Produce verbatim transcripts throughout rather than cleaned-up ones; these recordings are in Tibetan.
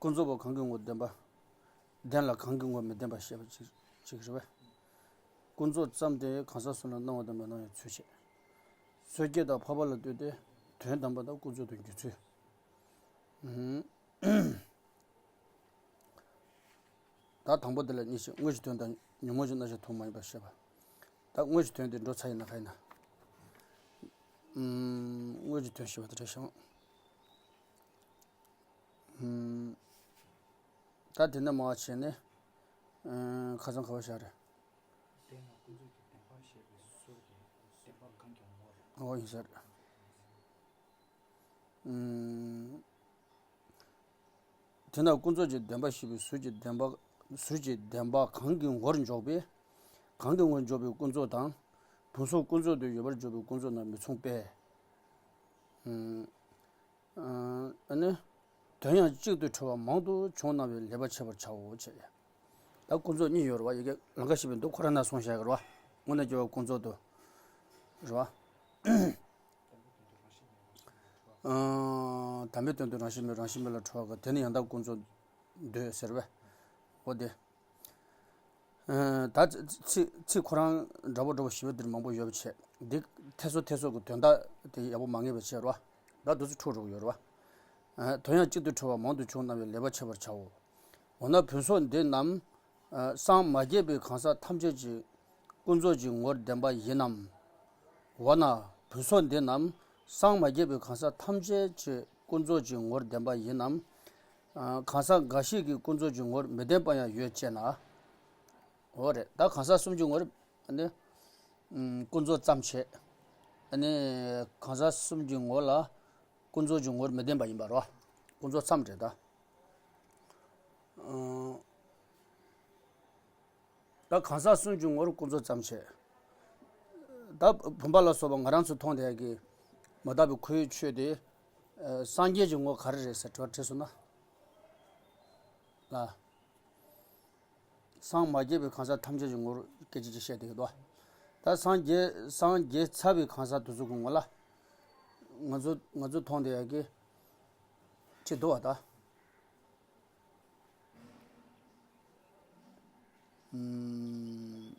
ཀུན་རྫོབ་པ་གང་གི་ངོར་བདེན་པ། བདེན་ལ་གང་གི་ངོར་མི་བདེན་པ་བཤད་པ་ཅིག་ཅིག་རེད་པས། ཀུན་རྫོབ་ཙམ་དེ་གང་ཟག་གསུམ་ལ་སྣང་བ་དང་མི་སྣང་བའི་ཚུལ་བཤད། སོ་སྐྱེ་དང་འཕགས་པ་ལ་ལྟོས་ཏེ་དོན་དམ་པ་དང་ཀུན་རྫོབ་ཏུ་འགྱུར་ཚུལ། ཨུམ། ད་དང་པོ་དེ་ལ་གཉིས་ཤིག་དངོས་གཞི་དོན་དང་ཉོན་མོངས་ཀྱི་རྣམ་གཞག་ཐུན་མོང་མ་ཡིན་པར་བཤད་པ། ད་དངོས་གཞི་དོན་དེ་འགྲོ་ཚར་ཡིན་ན་ག་ཡིན་ན། ཨུམ། དངོས་གཞི་དོན་ཞེས་པ་དེ་རེད་ཤག་ཨུམ། ད་དེ་འདྲ་མ་བྱས་ནས། ཨུམ། ཁ་སང་ག་པར་བཞག་རེད། དེས་ན་ཀུན་རྫོབ་ཀྱི་བདེན་པ་བཤད་པའི་ཟུར་གྱི་བདེན་པ་གང་གི་ངོར། འོ་ཡིན་ས་རེད། ཨུམ། དེས་ན་ཀུན་རྫོབ་ཀྱི་བདེན་པ་བཤད་པའི་ཟུར་གྱི་བདེན་པ། ཟུར་གྱི་བདེན་པ་གང་གི་ངོར་འཇོག་པས། གང་གི་ངོར་འཇོག་པའི་ཀུན་རྫོབ་དང་། ཕུང་སོགས་ཀུན་རྫོབ་ཏུ་ཡོད་པར་འཇོག་པའི་ཀུན་རྫོབ་རྣམས་མི་མཚུངས་པས། ཨུམ། ཨ་ནི། དོན་ཡང་གཅིག་ཏུ་འཁྲུལ་བ་མང་དུ་བྱུང་སྣང་བའི་ལེགས་པར་ཕྱེ་བར་བྱའོ་ཞེས། ད་ཀུན་རྫོབ་གཉིས་ཡོད་རེད་པ། ཡི་གེ་ལང་ཀ་ཞེས་པའི་མདོ་ཁོ་རང་ན་གསུངས་བཞག་གི་རེད་པ། དངོས་གནས་སྐྱེ་བོ་ཀུན་རྫོབ་ཏུ། རེད་པ། ཨང་། དམ་པའི་དོན་དུ་རང་བཞིན་མེད། རང་བཞིན་མེད་ལ་འཁྲུལ་བ་དགག་དེ་ནི་ཡང་དག་ཀུན་རྫོབ་འདོད་ཟེར་བས། འོ་དེ། ཨ། ད་ཚིག་ཚིག་ཁོ་རང་འདྲ་པོ་འདྲ་པོ་ཞེ་པོ་འདིར་མང་པོ་ཡོད་པ་བྱས། འདི་ཐད་སོ་ཐད་སོ་གི་དོན་དག་དེ་ཡག་པོ་མ་ངེས་པ་བྱས་རོ། ད་འདུག་སེ་འཁྲུག་འགྲོ་གི་ཡོད་རོ། ཨ། དོན་ཡང་གཅིག་ཏུ་འཁྲུལ་བ་མང་དུ་བྱུང་སྣང་བའི་ལེགས་པར་ཕྱེ་བར་བྱའོ། འོ་ན་ཕུང་སོགས་འདི་རྣམས། ཨ། སངས་མ་རྒྱས་པའི་གང་ཟག་ཐམས་ཅད་ཀྱི་ཀུན་རྫོབ་ཀྱི་ངོར་བདེན་པ་ཡིན་ནམ། འོ་ན་ཕུང་སོགས་འདི་རྣམས་སངས་མ་རྒྱས་པའི་གང་ཟག་ཐམས་ཅད་ཀྱི་ཀུན་རྫོབ་ཀྱི་ངོར་བདེན་པ་ཡིན་ནམ། ཨ། གང་ཟག་འགའ་ཞིག་གི་ཀུན་རྫོབ་ཀྱི་ངོར་མི་བདེན་པ་ཡང་ཡོད་ཅེ་ན། འོ་རེད། ད་གང་ཟག་གསུམ་གྱི་ངོར་ནི། ཨུམ། ཀུན་རྫོབ་ཙམ་བྱས། ཨ་ནི་གང་ཟག་གསུམ་གྱི་ངོ་ལ་ཀུན་རྫོབ་ཀྱི་ངོར་མི་བདེན་པ་ཡིན་པ་རོ། ཀུན་རྫོབ་ཙམ་རེད་ད། ཨུམ། ད་གང་ཟག་གསུམ་གྱི་ངོར་ཀུན་རྫོབ་ཙམ་བྱས། ད་བུམ་པ་ལ་སོགས་པ་ང་རང་ཚོས་མཐོང་བསྡད་ཀྱི་མ་དག་པའི་ཁོའི་ཆོས་དེ། ཨ། སངས་རྒྱས་ཀྱི་ངོ་ག་རེ་རེད་ཟེར་དྲི་བ་དྲིས་སོང་ན། ལ། སངས་མ་རྒྱས་པའི་གང་ཟག་ཐམས་ཅད་ཀྱི་ངོར་སྐད་ཆ་ཅིག་བཤད་བསྡད་ཀྱི་འདུག་ད་སངས་རྒྱས་སངས་རྒྱས་ཚར་བའི་གང་ཟག་དེ་ཚོ་གི་ངོ་ལ། ང་ཚོ་ང་ཚོས་མཐོང་བསྡད་ཀྱི་ཅིག་འདུག་པ་ད། ཨུམ།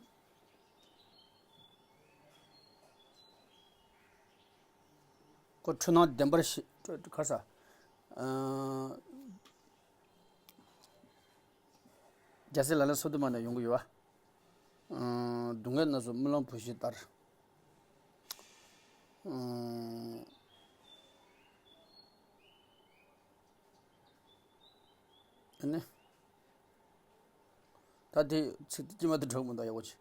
ཁོ་འཁྲུལ་སྣང་བདེན་པར་ཤེས། ག་རེ་ཟ། ཨ། རྒྱལ་སྲས་ལག་ལེན་སོ་བདུན་མ་ནས་ཡོང་གི་ཡོད་པ། ཨ། སྡུག་བསྔལ་རྣམས་སུ་རྨི་ལམ་བུ་བཞི་ལྟར། ཨ། ཨ་ནི། ད་དེ་ཚིག་དེ་དཀྱིལ་མ་དེ་འགྲོ་གི་མི་འདུག་ཡག་པོ་བྱས།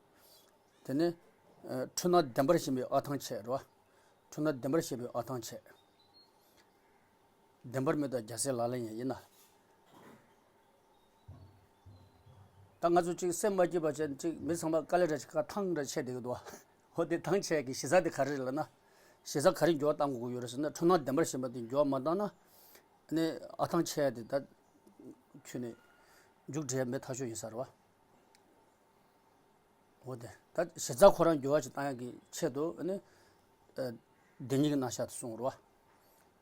དེ་ནི། ཨ། འཁྲུལ་སྣང་བདེན་པར་ཞེན་པའི་ཨ་ཐང་ཆད་རེད་པ། འཁྲུལ་སྣང་བདེན་པར་ཞེན་པའི་ཨ་ཐང་ཆད། བདེན་པར་མི་རྟོག་རྒྱལ་སྲས་ལག་ལེན་ཡིན་ཡིན་ན། ད་ང་ཚོ་གཅིག་སེམས་མ་སྐྱིད་པ་བྱས་གཅིག་མི་ཚང་མ་དཀའ་ལས་ར་ཞིག་ཁ་ཐང་ར་ཆད་བསྡད་ཀྱི་འདུག་འོ་དེ་ཐང་ཆད་ཀྱི་གཞི་རྩ་དེ་ག་རེ་རེད་ལབ་ན། གཞི་རྩ་ག་རེ་འགྱུར་བ་གཏང་དགོས་ཀྱི་ཡོད་རེད་ཟེར་ན། འཁྲུལ་སྣང་བདེན་པར་ཞེན་པ་དེ་འགྱུར་བ་མ་བཏང་ན། ཨ་ནི་ཨ་ཐང་ཆད་ཡ་དེ་ད་ཁྱོན་ནས་མཇུག་སྒྲིལ་ཡ་མེད་ཐག་ཆོད་ཡིན་ས་རེད་པ། འོ་དེ་ད་གཞི་རྩ་ཁོ་རང་འགྱུར་བ་ཞིག་བཏང་ཡག་གི་ཆེད་དུ་ཨ་ནི། ཨ། བདེན་གཉིས་ཀྱི་རྣམ་གཞག་ཏུ་གསུངས་རོ།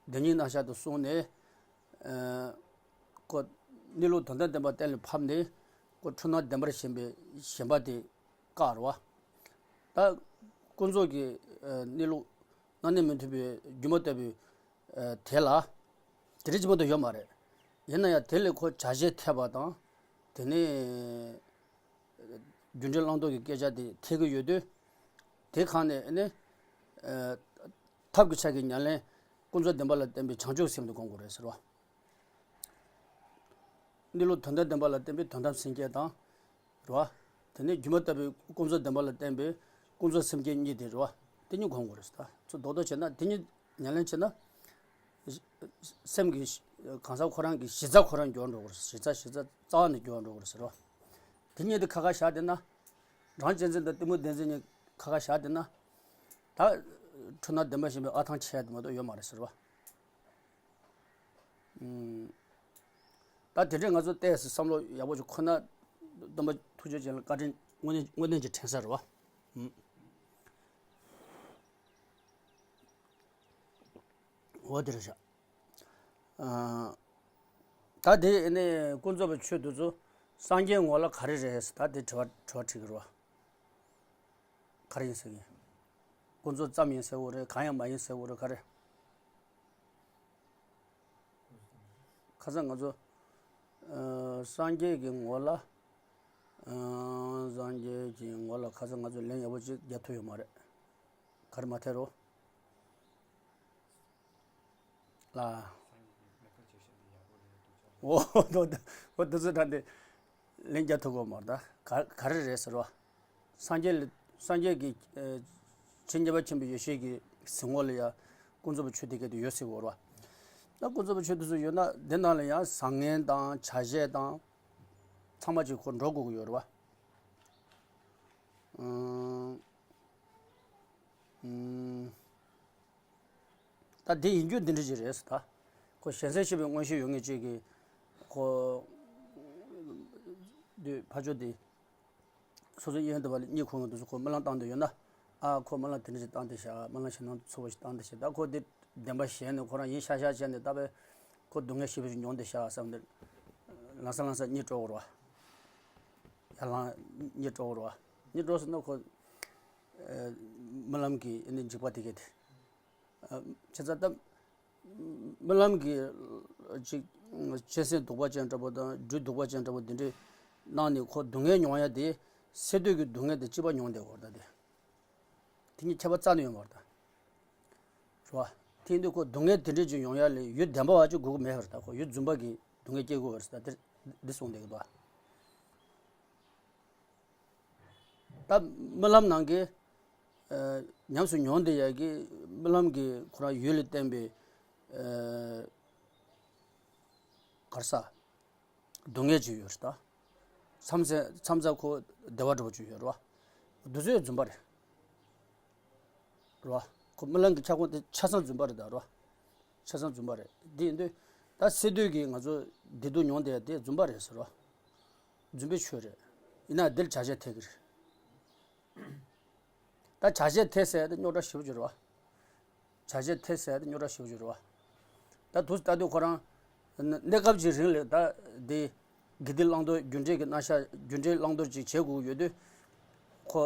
བདེན་གཉིས་རྣམ་གཞག་ཏུ་གསུངས་ནས། ཨ། ཁོ་གནས་ལུགས་དོན་དམ་བདེན་པ་གཏན་ལ་ཕབ་ནས། ཁོ་འཁྲུལ་སྣང་བདེན་པར་ཞེན་པའི་ཞེན་པ་དེ་བཀག་རོ། ད་ཀུན་རྫོབ་ཀྱི། ཨ། གནས་ལུགས་རྣམ་གནས་མི་མཐུན་པའི་སྒྱུ་མ་ལྟ་བུའི། ཨ། དེ་ལ། དེ་འདྲ་ཅིག་མ་གཏོགས་ཡོད་མ་རེད། ཡིན་ན་ཡང་དེ་ལ་ཁོ་བྱ་བྱེད་འཐད་པ་དང་། དེ་ནས་རྒྱུ་འབྲས་བླང་དོར་གྱི་སྐད་ཆ་དེ་འཐད་ཀྱི་ཡོད་དུས། དེ་གང་ནས་ནི། ཨ། ཐབས་ཀྱི་ཆ་གི་ཉམས་ལེན་ཀུན་རྫོབ་བདེན་པ་ལ་བརྟེན་པའི་བྱང་ཆུབ་སེམས་དེ་སྒོམ་དགོས་རེད་ཟེར་བ། གནས་ལུགས་དོན་དམ་བདེན་པ་ལ་བརྟེན་པའི་དོན་དམ་སེམས་བསྐྱེད་དང་། རེད་བ། དེ་ནས་སྒྱུ་མ་ལྟ་བུའི་ཀུན་རྫོབ་བདེན་པ་ལ་བརྟེན་པའི་ཀུན་རྫོབ་སེམས་བསྐྱེད་གཉིས་དེ་རེད་བ། དེ་གཉིས་སྒོམ་དགོས་རེད་ཟེར། ད་ཚོ་རྡོག་རྡོག་བྱས་ན་དེ་གཉིས་ཉམས་ལེན་བྱས་ན། སེམས་ཀྱི་གང་ཟག་ཁོ་རང་གི་གཞི་རྩ་ཁོ་རང་འགྱུར་བ་འགྲོ་གི་རེད། གཞི་རྩ་གཞི་རྩ་རྩ་བ་ནས་འགྱུར་བ་འགྲོ་གི་རེད་ཟེར་བ། དེ་གཉིས་དེ་ཁ་ཁ་བཞག་བསྡད་ན། རང་གཅེས་འཛིན་དང་གཏི་མུག་བདེན་འཛིན་གཉིས་ཁ་ཁ་བཞག་བསྡད་ན། ད་འཁྲུལ་སྣང་བདེན་པར་ཞེན་པའི་ཨ་ཐང་ཆད་དེ་མ་གཏོགས་ཡོད་མ་རེད་ཟེར་བ། ཨུམ། ད་དེ་འདྲས་ང་ཚོ་ཏོག་ཙམ་བསམ་བློ་ཡག་པོ་ཞིག་འཁོར་ན། སྟོན་པ་ཐུགས་རྗེ་ཅན་ལ་བཀའ་དྲིན་དངོས་གནས་དངོས་གནས་ཀྱི་དྲན་ས་རེད་བ། ཨུམ། འོ་དེ་རེད་ཤག་ཨ། ད་དེ་ནས་ཀུན་རྫོབ་པའི་ཆོས་དེ་ཚོ་སངས་རྒྱས་ངོ་ལ་ག་རེ་རེད་ཟེར། ད་དེ་དྲི་བ་དྲི་བ་དྲི་གི་རེད་བ། ག་རེ་ཡིན་ཟེར་གི། ཀུན་རྫོབ་ཙམ་ཡིན་ཟེར་བ་རེད། གང་ཡང་མ་ཡིན་ཟེར་བ་རེད། ག་རེ། ཁ་སང་ང་ཚོ་ཨ་སངས་རྒྱས་ཀྱི་ངོ་ལ། ཨ་སངས་རྒྱས་ཀྱི་ངོ་ལ་ཁ་སང་ང་ཚོ་ལན་ཡག་པོ་ཅིག་རྒྱག་ཐུབ་ཡོད་མ་རེད། ག་རེ་མ་ཐེ་རོ། ལ། འོ་འདུག་འདུག་འོ་འདུག་ཚོད་དྲན་ཏེ་ལན་རྒྱག་ཐུབ་ཀྱི་མ་རེད། ད་ག་ག་རེ་རེད་ཟེར་བ། སངས་རྒྱས་ལ་སངས་རྒྱས་ཀྱི་ཨ་ཆོས་ཉན་པ་ཆེན་པོའི་ཡེ་ཤེས་ཀྱི་གཟིགས་ངོ་ལ་ཡང་ཀུན་རྫོབ་པའི་ཆོས་དེ་ག་དུས་ཡོད་ཟེར་གྱི་ཡོད་རེད་བ། ད་ཀུན་རྫོབ་པའི་ཆོས་དེ་ཚོ་ཡོད་ན་དེ་ནང་ལ་ཡང་བཟང་ངན་དང་བྱ་བྱེད་དང་ཚང་མ་ཅིག་ཁོ་འགྲོ་དགོས་ཀྱི་ཡོད་རེད་བ། ཨང་། ཨང་། ད་དེ་ཡིན་རྒྱུ་འདི་འདྲ་ཅིག་རེད་ཟེར། ད་ཁོ་གཞན་སེམས་ཤེས་པའི་མངོན་ཤེས་ཡོད་མཁན་ཅིག་གིས་ཁོ་དུས་ཕ་ཆོས་དེ་སོ་སོའི་གཡས་གཡོན་དུ་བ་ལ་གཉིད་ཁུག་མཁན་དེ་ཚོ་ཁོ་རྨི་ལམ་བཏང་བསྡད་ཡོད་ན། ཨ་ཁོ་རྨི་ལམ་དེ་འདྲ་ཅིག་བཏང་བསྡད་ཤག་རྨི་ལམ་ཞེད་སྣང་ཚ་པོ་ཞིག་བཏང་བསྡད་ཤག་ད་ཁོ་དེ་བདེན་པ་ཞེན་ནས་ཁོ་རང་ཡིན་ཤག་ཤག་བྱས་ནས་ད་བས་ཁོ་སྡུག་བསྔལ་ཞེ་པོ་ཞིག་མྱོང་བསྡད་ཤག་བསམ་སྟེ་ལམ་སང་ལམ་སང་གཉིད་བྲོ་གི་རེད་བ། ཡར་ལངས་གཉིད་བྲོ་གི་རེད་བ། གཉིད་བྲོ་སོང་ན་ཁོ་ཨ་རྨི་ལམ་གྱི་ཨ་ནི་འཇིགས་པ་དེ་གས་དེ། ཨ་བྱས་ཙང་ད་རྨི་ལམ་གྱི་ཅིག་གཅན་གཟན་གདུག་པ་ཅན་འདྲ་པོ་དང་སྦྲུལ་གདུག་པ་ཅན་འདྲ་པོ་འདི་འདྲའི་ནང་ནས་ཁོ་སྡུག་བསྔལ་མྱོང་ཡ་དེ་སད་དུས་ཀྱི་སྡུག་བསྔལ་དེ་གཅིག་པ་མྱོང་བསྡད་ཡོད་རེད་ད་དེ། དེ་གཉིས་ཁྱད་པར་རྩ་ནས་ཡོད་མ་རེད་ད། རེད་བ། དེ་ཡིན་དུས་ཁོ་སྡུག་བསྔལ་དེ་འདྲས་ཅིག་ཡོང་ཡ་ལས་ཡུལ་བདེན་པ་བ་ཅིག་དགོས་ཀྱི་མེད་པ་རེད་ད། ཁོ་ཡུལ་རྫུན་པ་གི་སྡུག་བསྔལ་སྐྱེ་དགོས་པ་རེད་ད། དེ་འདི་གསུངས་བསྡད་ཀྱི་འདུག་བ། ད་རྨི་ལམ་ནང་གི་ཨ་ཉམས་སུ་མྱོང་བསྡད་ཡ་གི་རྨི་ལམ་གྱི་ཁོ་རང་ཡུལ་ལ་བརྟེན་པའི་ཨ་ག་རེ་ཟ། སྡུག་བསྔལ་ཅིག་ཡོད་རེད་ད། མཚམས་མཚམས་མཚམས་ཁོ་བདེ་བ་འདྲ་པོ་ཅིག་ཡོད་རེད་བ། འདི་ཚོ་ཡང་རྫུན་པ་རེད། རེད་བ། ཁོ་རྨི་ལམ་གྱི་ཁྱབ་ཁོངས་དེ་ཆ་ཚང་རྫུན་པ་རེད་ད། རེད་བ། ཆ་ཚང་རྫུན་པ་རེད། འདི་ཡིན་དུས་ད་སད་དུས་ཀྱི་ང་ཚོ་བདེ་སྡུག་མྱོང་བསྡད་ཡ་དེ་རྫུན་པ་རེད་ཟེར་བ། རྫུན་པའི་ཆོས་རེད། ཡིན་ན་འདིར་བྱ་བྱེད་ཐེབས་ཀྱི་རེད། ད་བྱ་བྱེད་ཐེབས་ཟེར་ཡ་དེ་རྙོག་དྲ་ཞེ་པོ་ཅིག་རེད་བ། བྱ་བྱེད་ཐེབས་ཟེར་ཡ་དེ་རྙོག་དྲ་ཞེ་པོ་ཅིག་རེད་བ། ད་དུས་ད་དུས་ཁོ་རང་གནས་སྐབས་ཀྱི་རིང་ལ་ད་དེ་དགེ་སྡིག་བླང་དོར་རྒྱུ་འབྲས་ཀྱི་རྣམ་གཞག་རྒྱུ་འབྲས་བླང་དོར་ཅིག་བྱེད་དགོས་ཡོད་དུས། ཁོ་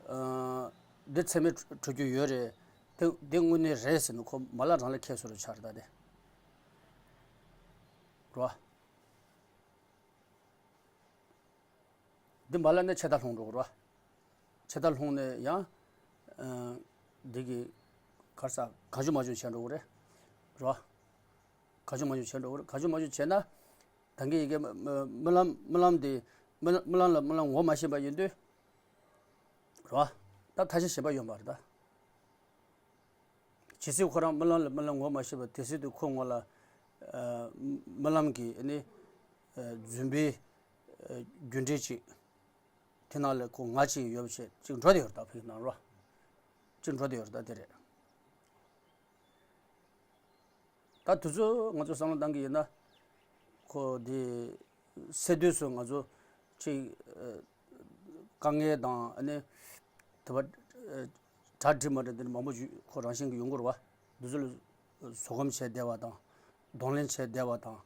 ཨ་འདི་ཚད་མས་གྲུབ་རྒྱུ་ཡོད་རེད། དེ་དེ་དངོས་གནས་རེད་ཟེར་ནས་ཁོ་མ་ལ་རང་ལ་ཁེལ་བཟོ་འདྲ་ཆགས་རེད་ད་དེ། རེད་བ། འདི་མ་ལ་ནི་ཆད་ལྷུང་འགྲོ་གི་རེད་བ། ཆད་ལྷུང་ནས་ཡང་ཨ་འདི་གི་ག་རེ་ཟ། གང་བྱུང་མང་བྱུང་བྱས་འགྲོ་གི་རེད། རེད་བ། གང་བྱུང་མང་བྱུང་བྱས་འགྲོ་གི་རེད། གང་བྱུང་མང་བྱུང་བྱས་ན་ད་གིན་ཡི་གེ་རྨི་ལམ་རྨི་ལམ་དེ་རྨི་ལམ་ལ་རྨི་ལམ་ངོ་མ་ཤེས་པ་ཡིན་དུས། རེད་བ། ད་ཐ་ཤལ་ཞེན་པ་ཡོད་མ་རེད་ད། ཇི་སྲིད་ཁོ་རང་རྨི་ལམ་ལ་རྨི་ལམ་ངོ་མ་ཤེས་པ་དེ་སྲིད་དུ་ཁོ་ངོ་ལ་ཨ་རྨི་ལམ་གྱི་ཨ་ནི་ཨ་རྫུན་པའི་ཨ་རྒྱུ་འབྲས་ཅིག་དེ་ནང་ལ་ཁོ་ང་ཅིག་ཡོད་པ་བྱས་ཅིག་འགྲོ་བསྡད་ཡོད་རེད་ད། ཕ་གི་ནང་རོ་ཅིག་འགྲོ་བསྡད་ཡོད་རེད་ད། དེ་རེད། ད་དུས་ཚོད་ང་ཚོ་བསམ་བློ་བཏང་གི་ཡིན་ན། ཁོ་དེ་སད་དུས་སུ་ང་ཚོ་ཅིག་ཨ་དཀའ་ངལ་དང་ཨ་ནི་དེ་བ་ཨ་གྲ་སྒྲིག་མ་འགྲིག་འདི་འདྲ་མང་པོ་ཞིག་ཁོ་རང་བཞིན་གྱི་ཡོང་གི་རེད་བ། འདི་ཚོ་ལ་བཟོད་སྒོམ་བྱས་བསྡད་པ་དང་། གདོང་ལེན་བྱས་བསྡད་པ་དང་།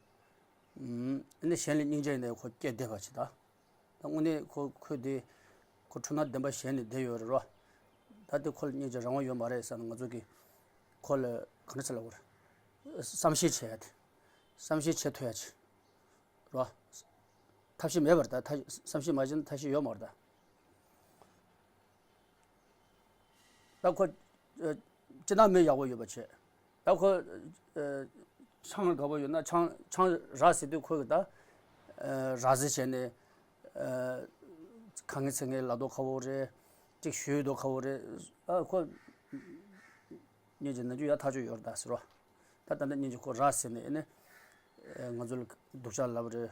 ཨ་ནི་གཞན་ལ་སྙིང་རྗེ་ཡིན་ནའི་ཁོ་སྐྱེས་བསྡད་པ་ཅིག་ད། ད་དངོས་གནས་ཁོ་ཁོས་དེ་ཁོ་འཁྲུལ་སྣང་བདེན་པ་ཞེན་ནས་བསྡད་ཡོད་རེད་རོ། ད་དེ་ཁོ་ལ་སྙིང་རྗེ་རང་དབང་ཡོད་མ་རེད་བསམ་ནས་ང་ཚོ་གིས་ཁོ་ལ་ག་འདྲ་ཟེར་ལབ་དགོས་རེད། བསམ་ཤེས་བྱེད་ཡ་དེ། བསམ་ཤེས་བྱེད་ཐུབ་ཡ་ཅིག་རོ། ཐབས་ཤེས་མེད་པ་རེད་ད། ཐབས་བསམ་ཤེས་མ་བྱས་ན་ཐབས་ཤེས་ཡོད་མ་རེད་ད། ད་ཁོ་ཨ་སྤྱིར་བཏང་མི་ཡག་པོ་ཡོད་པ་བྱས། ད་ཁོ་ཨ་ཆང་དགའ་པོ་ཡོད་ན་ཆང་ཆང་རག་ཟེར་དུས་ཁོ་གི་ད་ཨ་རག་ཟེར་བྱས་ནས་ཨ་ཁ་ངན་ཚིག་ངན་ལབ་མདོག་ཁ་པོ་རེད། ཅིག་ཞུ་མདོག་ཁ་པོ་རེད། ཨ་ཁོ་སྙིང་རྗེ་ན་རྒྱུ་ཡག་ཐག་ཆོད་ཡོད་རེད་ད་ཟེར་རོ། ད་ད་ལྟ་སྙིང་རྗེ་ཁོ་རག་ཟེར་ནས་ཨ་ནི་ཨ་ང་ཚོ་ལ་སྡུག་ཅག་ལབ་རེད།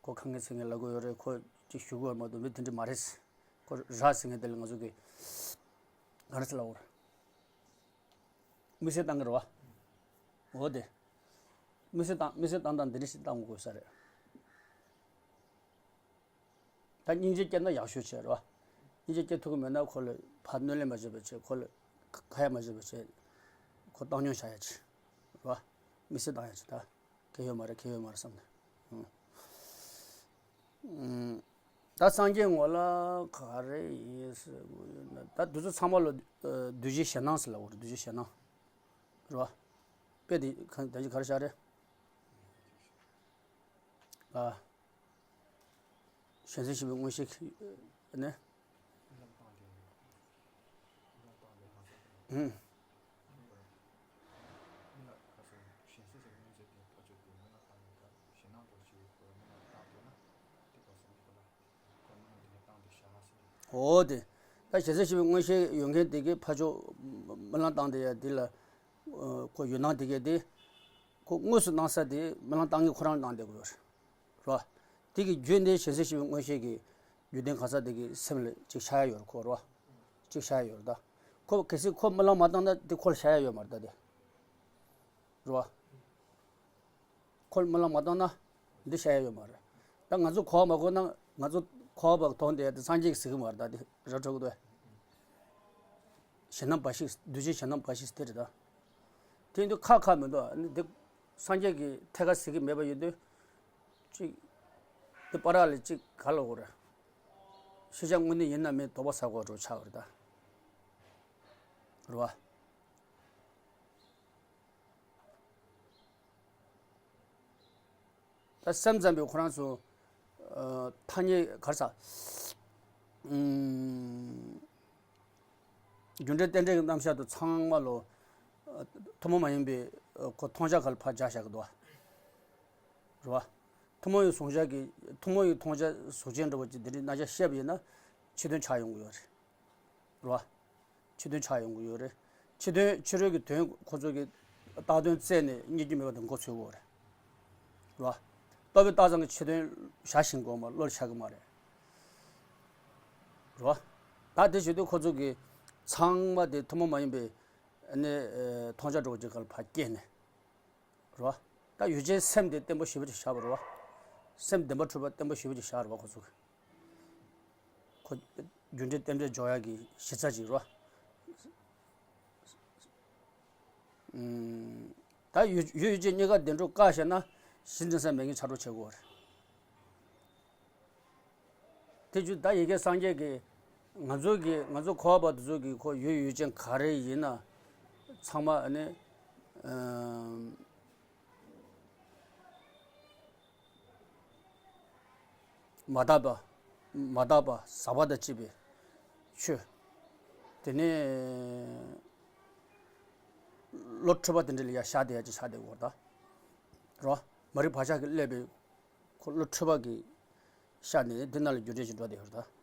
ཁོ་ཁ་ངན་ཚིག་ངན་ལབ་དགོས་ཡོད་རེད། ཁོ་ཅིག་ཞུ་དགོས་མ་གཏོགས་མི་དེ་འདྲ་མ་རེད། ཁོ་རག་ཟེར་མཁན་དེ་ལ་ང་ཚོ་གི་ག་རེ་ཟེར་ལབ་དགོས་རེད། དམིགས་བསལ་བཏང་གི་རེད་བ། འོ་དེ། དམིགས་བསལ་བཏང་དམིགས་བསལ་བཏང་སྟངས་འདི་འདྲ་ཞིག་བཏང་དགོས་ས་རེད། ད་སྙིང་རྗེ་སྐྱེས་ན་ཡག་ཤོས་བྱས་རེད་བ། སྙིང་རྗེ་སྐྱེ་ཐུབ་ཀྱི་མེད་ན་ཁོ་ལ་ཕར་གནོད་ལན་མ་བྱེད་པ་བྱས། ཁོ་ལ་ཁ་ཡ་མ་བྱེད་པ་བྱས། ཁོ་བཏང་སྙོམས་བྱ་ཡ་བྱེད་རེད་བ། དམིགས་བསལ་བཏང་ཡ་བྱེད་ད། གལ་ཡོད་མ་རེད། གལ་ཡོད་མ་རེད་བསམ་ནས། ཨུམ། ཨུམ། ད་སངས་རྒྱས་ངོ་ལ་ག་རེ་ཡིན་ཟེར་དགོས་ཡོད་ན། ད་དུས་ཚོད་ཚང་མ་ལ་ཨ་གདུལ་བྱའི་ཞེད་སྣང་ཟེར་ལབ་དགོས་རེད། གདུལ་བྱའི་ཞེད་སྣང་། རེད་བ། དཔེ་དེ་གང་ད་ཅི་ག་རེ་བཞག་རེད། ཨ། གཞན་སེམས་ཤེས་པའི་མངོན་ཤེས་ཀྱིས་ནི། ཨུམ། འོ་དེ། ད་གཞན་སེམས་ཤེས་པའི་མངོན་ཤེས་ཡོད་མཁན་དེ་གིས་ཕར་ཕྱོགས་སྨོན་ལམ་བཏང་བསྡད་ཡ་དེ་ལ། ཁོ་ཡུལ་སྣང་དེ་གས་དེ། ཁོ་དངོས་སུ་སྣང་ས་དེ་སྨོན་ལམ་བཏང་མཁན་ཁོ་རང་ལ་སྣང་བསྡད་དགོས་རེད། རེད་བ། དེ་གི་རྒྱུ་འདི་གཞན་སེམས་ཤེས་པའི་མངོན་ཤེས་ཀྱི་རྒྱུ་ལྡན་གང་ཟག་དེ་གི་སེམས་ལ་ཅིག་ཤར་ཡ་ཡོད་རེད། ཁོ་རེད་བ། ཅིག་ཤར་ཡ་ཡོད་རེད་ད། ཁོ་གལ་སྲིད་ཁོ་སྨོན་ལམ་མ་བཏང་ན་དེ་ཁོ་ལ་ཤར་ཡ་ཡོད་མ་རེད་ད་དེ། རེད་བ། ཁོ་ལ་སྨོན་ལམ་མ་བཏང་ན་འདི་ཤར་ཡ་ཡོད་མ་རེད། ད་ང་ཚོ་གོ་བ་མ་གོ་ན། ང་ཚོ་གོ་བ་བ་མཐོང་དེ་དེ་སངས་རྒྱས་ཀྱིས་ཟེར་གི་མ་རེད་ད། དེ་ར་འཕྲོད་གི་འདུག་ཞེད་སྣང་འབའ་ཞིག་གདུལ་བྱའི་ཞེད་སྣང་འབའ་ཞིག་དེ་རེད་ད། དེ་ཡིན་དུས་ཁག་ཁག་མི་འདུག་ཨ་ནི་དེ་སངས་རྒྱས་ཀྱིས་ཐད་ཀར་ཟེར་གི་མེད་པ་ཡིན་དུས། གཅིག་དེ་བར་ལ་གཅིག་ག་ལ་འོ་རེད། ཤེས་བྱ་དངོས་གནས་ཡིན་ན་མིན་དོགས་པ་ཟ་དགོས་འགྲོ་ཆགས་པ་རེད་ད། རེད་བ། ད་སེམས་ཙམ་པས་ཁོ་རང་ཚོ་ཨ་ཐ་སྙད་ག་རེ་ཟ། ཨུམ། རྒྱུ་འབྲས་རྟེན་འབྲེལ་གྱི་རྣམ་གཞག་དེ་ཚང་མ་ལོ། ཨ་ཐུན་མོང་མ་ཡིན་པའི་ཨ་ཁོ་མཐོང་བྱ་ག་ལ་ཕར་སྦྱར་བཞག་གི་འདུག་རེད་བ། ཐུན་མོང་བའི་གཟུང་བྱ་གི། ཐུན་མོང་བའི་མཐོང་བྱ་གཟུགས་ཅན་འདྲ་བོ་ཅིག་འདི་འདྲའི་རྣམ་གཞག་བཤད་པ་ཡིན་ན་ཕྱི་དོན་ཆགས་ཡོང་གི་ཡོད་རེད། རེད་བ། ཕྱི་དོན་ཆགས་ཡོང་གི་ཡོད་རེད། ཕྱི་དོན་ཕྱི་རོལ་གྱི་དོན་ཁོ་ཚོ་གི་བཏགས་དོན་བཙལ་ནས་རྙེད་རྒྱུ་མེད་པ་དེ་མགོ་ཚོས་དགོས་རེད། རེད་བ། རྟོག་པས་བཏགས་ཙམ་གྱི་ཕྱི་དོན་བཞག་ཤེས་དགོས་མ། བློར་འཆར་གི་མ་རེད། རེད་བ། ད་དེ་བྱེད་དུས་ཁོ་ཚོ་གི་ཚང་མ་དེ་ཐུན་མོང་མ་ཡིན་པའི་ཨ་ནི་ཨ་མཐོང་བྱ་འདྲ་བོ་ཅིག་ག་ལ་ཕར་བསྐྱལ་ནས། རེད་བ། ད་ཡུལ་ཅན་སེམས་དེ་བརྟན་པོ་ཞེ་པོ་ཅིག་བཞག་པ་རེད་བ། སེམས་བདེན་པར་གྲུབ་པ་བརྟན་པོ་ཞེ་པོ་ཅིག་བཞག་རེད་བ། ཁོ་ཚོ་གི་ཁོ་རྒྱུ་འབྲས་རྟེན་འབྲེལ་འཇོག་ཡག་གི་གཞི་རྩ་ཅིག་རེད་བ། ཨུམ། ད་ཡུལ་ཡུལ་ཡུལ་ཅན་གཉིས་ཀ་བདེན་གྲུབ་བཀག་བཞག་ན་གཞི་འཛིན་ས་མེད་མཁན་ཆགས་འགྲོ་བྱེད་དགོས་རེད། དེ་བརྒྱུད་ད་ཡ་གི་སངས་རྒྱས་ཀྱིས་ང་ཚོ་གི་ང་ཚོ་གོ་བ་བ་དེ་ཚོ་གི་ཁོ་ཡུལ་ཡུལ་ཅན་ག་རེ་ཡིན་ན་ཚང་མ་ཨ་ནི་ཨམ་མ་དག་པ། མ་དག་པ་ཟག་པ་དང་བཅས་པའི་ཆོས། དེ་ནས་བློ་འཁྲུལ་པ་དེ་འདྲ་ལ་ཡ་བཞག་བསྡད་ཡ་ཅིག་ཆགས་བསྡད་ཡོད་རེད་ད། རེད་བ། མ་རིག་བག་ཆགས་ཀྱིས་བསླད་པའི་ཁོ་བློ་འཁྲུལ་པ་གི་ཤར་ནས་འདི་ནང་ལ་རྒྱུ་འབྲས་ཤིག་འགྲོ་བསྡད་ཡོད་རེད་ད།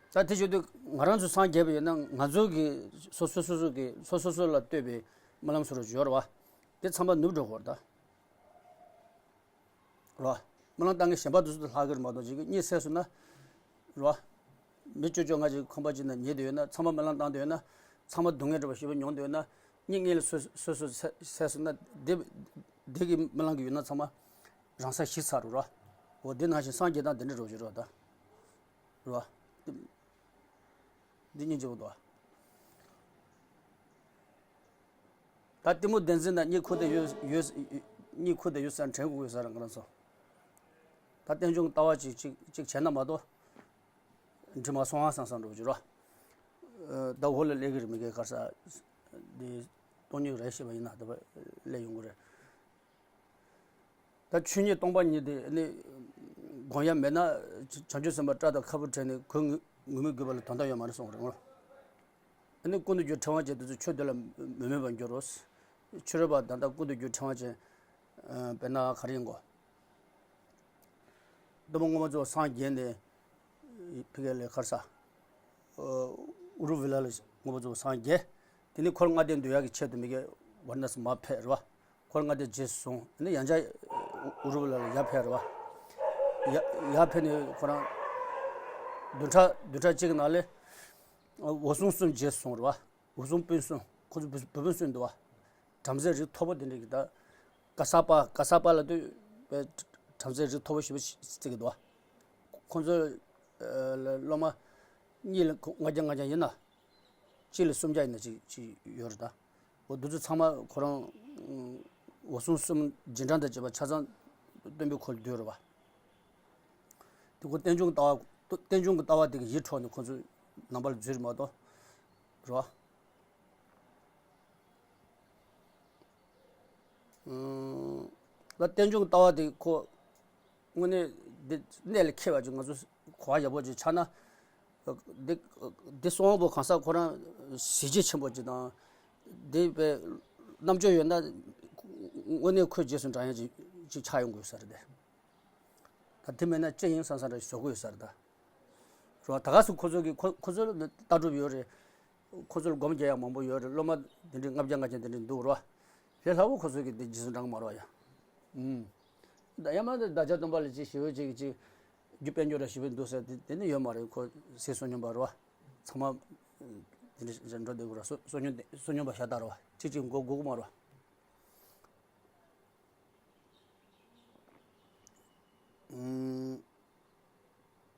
ད་དེ་བྱེད་དུས་ང་རང་ཚོ་སངས་རྒྱས་པ་ཡིན་ན་ང་ཚོ་གི་སོ་སོ་སོ་སོ་གི་སོ་སོ་སོ་ལ་ལྟོས་པའི་སྨོན་ལམ་སོ་སོ་ཡོད་རེད་བ། དེ་ཚང་མ་ནུབ་འགྲོ་གི་ཡོད་རེད་ད། རེད་བ། སྨོན་ལམ་བཏང་མཁན་གཞན་པ་དེ་ཚོ་དང་ལྷག་གི་རེད་མ་གཏོགས་ཅིག་གཉིད་སད་སོང་ན། རེད་བ། མི་བཅོ་བཅོ་ལྔ་ཅིག་ཁང་པ་ཅིག་ནང་ཉལ་བསྡད་ཡོད་ན། ཚང་མ་སྨོན་ལམ་བཏང་བསྡད་ཡོད་ན། ཚང་མ་སྡུག་བསྔལ་འདྲ་བ་ཞེ་པོ་མྱོང་བསྡད་ཡོད་ན། གཉིད་ངན་ལ་སོ་སོ་སོ་སད་སོང་ན། དེ་དེ་གི་སྨོན་ལམ་གྱི་ཡུལ་སྣང་ཚང་མ་རང་སར་ཞི་ཚར་རེད་བ། འོ་དེ་ནང་བཞིན་སངས་རྒྱས་དང་དེ་འདྲ་རོ་ཞིག་རེད་བ་ད། རེད་བ། འདི་སྙིང་རྗེ་པོ་འདུག་བ། ད་གཏི་མུག་བདེན་འཛིན་དང་གཉིད་ཁུག་བསྡད་ཡོད་ཡོད། གཉིད་ཁུག་བསྡད་ཡོད་ས་དྲན་དགོས་ཡོད་ས་རང་ག་རང་ཚོ། ད་རྟེན་འབྱུང་ལྟ་བ་ཅིག་ཅིག་ཅིག་བྱས་ན་མ་གཏོགས། འགྲིག་མ་སོང་ཨ་བསམ་བསམ་འགྲོ་གི་རོ། ད་འོག་ལ་སླེབས་ཀྱི་རེད་མི་སྐད་གར་ས། འདི་སྟོང་ཉིད་རེད་ཤེས་པ་ཡིན་ན་ད་སླེབས་ཡོང་གི་རེད། ད་ཆོས་ཉིད་སྟོང་པ་ཉིད་དེ་ནི་སྒོམ་ཡ་མེད་ན། བྱང་ཆུབ་སེམས་དཔའ་སྐྲ་དང་ཁ་སྤུ་བྲེགས་ནས་གོས་ངུ་ངུ་མི་དགོས་པ་ལ་དོན་དག་ཡོད་མ་རེད་གསུངས་རེད་ངོ་། ཨ་ནི་ཀུན་ཏུ་རྒྱུ་ཕྲེང་བ་ཅན་དེ་ཚོ་ཆོས་དེ་ལ་མི་མོས་པར་འགྱུར་རོ། ཕྱི་རོལ་པ་ད་ལྟ་ཀུན་ཏུ་རྒྱུ་ཕྲེང་བ་ཅན། ཨ་དཔེར་ན་ག་རེ་ཡིན་གོ། སྟོན་པ་སྔོན་མ་ཚོ་སངས་རྒྱས་ནས་ཕ་གི་ལ་གར་ས། ཨུ་རུ་ཝི་ལ་ལ་སྔོན་མ་ཚོ་སངས་རྒྱས། དེ་ནི་འཁོར་ལྔ་སྡེ་འདུལ་ཡག་གི་ཆེད་དུ་མི་གེ་ཝཱ་ར་ཎ་སི་མར་ཕེབས་རེད་བ། འཁོར་ལྔ་སྡེ་རྗེས་སུ་བཟུང་། ཨ་ནི་ཡང་བསྐྱར་ཨུ་རུ་ཝི་ལ་ལ་ཡར་ཕེབས་རེད་བ། ཡ་ཡར་ཕེབས་ནས་ཁོ་རང་བདུན་ཕྲག་བདུན་ཕྲག་གཅིག་གི་ནང་ལ་འོད་སྲུང་གསུམ་རྗེས་སུ་བཟུང་རེད་བ། འོད་སྲུང་སྤུན་གསུམ། ཁོ་ཚོ་བུ་བུ་སྤུན་གསུམ་འདུག་བ། བྲམ་ཟེ་རིགས་མཐོ་པོ་དེ་འདྲ་གི་ད། ཀ་ས་པ་ཀ་ས་པ་ལ་ལྟོས་པའི་བྲམ་ཟེ་རིགས་མཐོ་པོ་ཞེ་པོ་ཞིག་བརྩི་གི་འདུག་བ། ཁོ་ཚོ་ཨ་ལ་སློབ་མ་གཉིས་ལ་ལྔ་བརྒྱ་ལྔ་བརྒྱ་ཡིན་ན། གཅིག་ལ་སུམ་བརྒྱ་ཡིན་ན་ཅིག་ཅིག་ཡོད་རེད་ད། འོ་འདི་ཚོ་ཚང་མ་ཁོ་རང་འོད་སྲུང་གསུམ་རྗེས་འབྲང་དང་བཅས་པ་ཆ་ཚང་སྟོན་པའི་ཁོལ་བསྡུས་རེད་བ། དེ་ཁོ་རྟེན་འབྱུང་གི་ལྟ་བ། རྟེན་འབྱུང་གི་ལྟ་བ་དེ་གི་ཡིད་འཕྲོག་ནས་ཁོ་ཚོས་ནང་པར་འཛུལ་རེད་མ་གཏོགས། རེད་བ། ཨང་། ད་རྟེན་འབྱུང་གི་ལྟ་བ་དེ་ཁོ། དངོས་གནས་འདི་གནད་ལ་འཁེལ་བ་ཅིག་ང་ཚོ་གོ་བ་ཡག་པོ་ཅིག་ཆགས་ན། འདི་འདི་གསུང་བ་པོ་གང་ཟག་ཁོ་རང་གཟི་བརྗིད་ཆེན་པོ་ཅིག་དང་། འདི་པའི་རྣམ་དཔྱོད་ཡོད་ན་དངོས་གནས་ཁོའི་རྗེས་སུ་འབྲང་ཡ་ཅིག་ཅིག་ཆགས་ཡོང་དགོས་ས་རེད་དེ། ད་དེ་མེད་ན་ཅི་ཡིན་བསམ་བསམ་རེ་བཟོ་དགོས་ས་རེད་ད། རོ་ད་ག་སུ་ཁོ་ཚོ་གི་ཁོ་ཁོ་ཚོ་ལ་ལྟ་གྲུབ་ཡོད་རེད། ཁོ་ཚོ་ལ་སྒོམ་རྒྱག་ཡ་མང་པོ་ཡོད་རེད། སློབ་མ་དེ་འདྲའི་ལྔ་བརྒྱ་ལྔ་བརྒྱ་དེ་འདྲའི་འདུག་རོ། ལས་སླ་བོ་ཁོ་ཚོ་གི་དེ་རྗེས་སུ་འབྲང་གི་མ་རོ་ཡ། ཨུམ། ད་ཡ་མ་དེ་བདག་ཅག་སྟོན་པ་ལ་ཅིག་ཞི་བའི་ཅིག་ཅིག་རྒྱུ་དཔལ་འབྱོར་ར་ཞི་བའི་འདུག་ཟེར་དེ་དེ་ནི་ཡོད་མ་རེད། ཁོ་སྲིད་བསོད་སྙོམས་པ་རོ། ཚང་མ་དེ་འདྲ་འགྲོ་བསྡད་དགོས་ར། བསོད་སྙོམས་བསོད་སྙོམས་པ་ཤ་སྟག་རོ། ཅིག་ཅིག་མགོ་སྒུར་གི་མ་རོ། ཨུམ།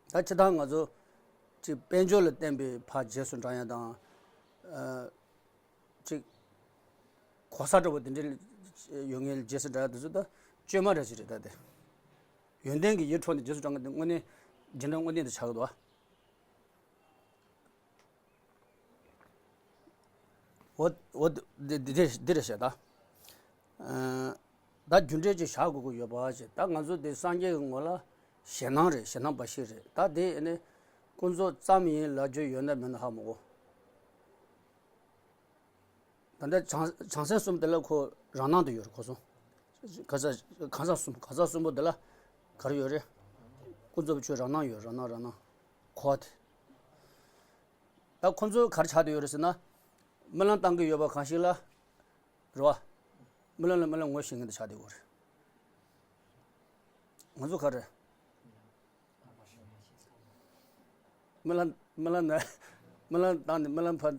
ད་སྤྱིར་བཏང་ང་ཚོ་ཅིག་དཔལ་འབྱོར་ལ་བརྟེན་པའི་ཕར་རྗེས་སུ་འབྲང་ཡ་དང་། ཨ། ཅིག་གོ་ས་འདྲ་བོ་དེ་འདྲ་ཡོད་མཁན་ལ་རྗེས་སུ་འབྲང་ཡ་དེ་ཚོ་ད་བཅོས་མ་འདྲ་ཞིག་རེད་ད་དེ། ཡོན་ཏན་གྱི་ཡིད་འཕྲོག་ནས་རྗེས་སུ་འབྲང་མཁན་དེ་དངོས་གནས་རྗེས་འབྲང་དངོས་གནས་དེ་ཆགས་ཀྱི་འདུག་ཨ། འོ་འོ་འདི་འདི་འདི་འདི་རེད་བཤད་ད། ཨ། ད་རྒྱུ་འབྲས་ཅིག་བཞག་དགོས་ཀྱི་ཡོད་པ་ཞིག་ད་ང་ཚོ་འདི་སངས་རྒྱས་ཀྱི་ངོ་ལ་ཞེད་སྣང་རེད། ཞེད་སྣང་འབའ་ཞིག་རེད། ད་དེ་ནི་ཀུན་རྫོབ་ཙམ་ཡིན་ལབ་རྒྱུ་ཡོད་ན་མེད་ན་ཧ་མ་གོ། ད་ལྟ་བྱང་བྱང་སེམས་གསུམ་དེ་ལ་ཁོ་རང་སྣང་དུ་ཡོད་རེད་ཁོ་ཚོ། ག་ས་གང་ཟག་གསུམ་གང་ཟག་གསུམ་པོ་དེ་ལ་ག་རེ་ཡོད་རེད། ཀུན་རྫོབ་ཆོས་རང་སྣང་ཡོད། རང་སྣང་རང་སྣང་། གོ་བ་དེ། ད་ཁོ་ཚོ་ག་རེ་ཆགས་བསྡད་ཡོད་རེད་ཟེར་ན། སྨོན་ལམ་བཏང་གི་ཡོད་པ་གང་ཞིག་ལ། རེད་བ། སྨོན་ལམ་ལ་སྨོན་ལམ་ངོ་ཤེས་མཁན་དེ་ཆགས་བསྡད་ཡོད་རེད། ང་ཚོ་ག་རེ། སྨོན་ལམ་སྨོན་ལམ་ན་སྨོན་ལམ་བཏང་ནས་སྨོན་ལམ་ཕར་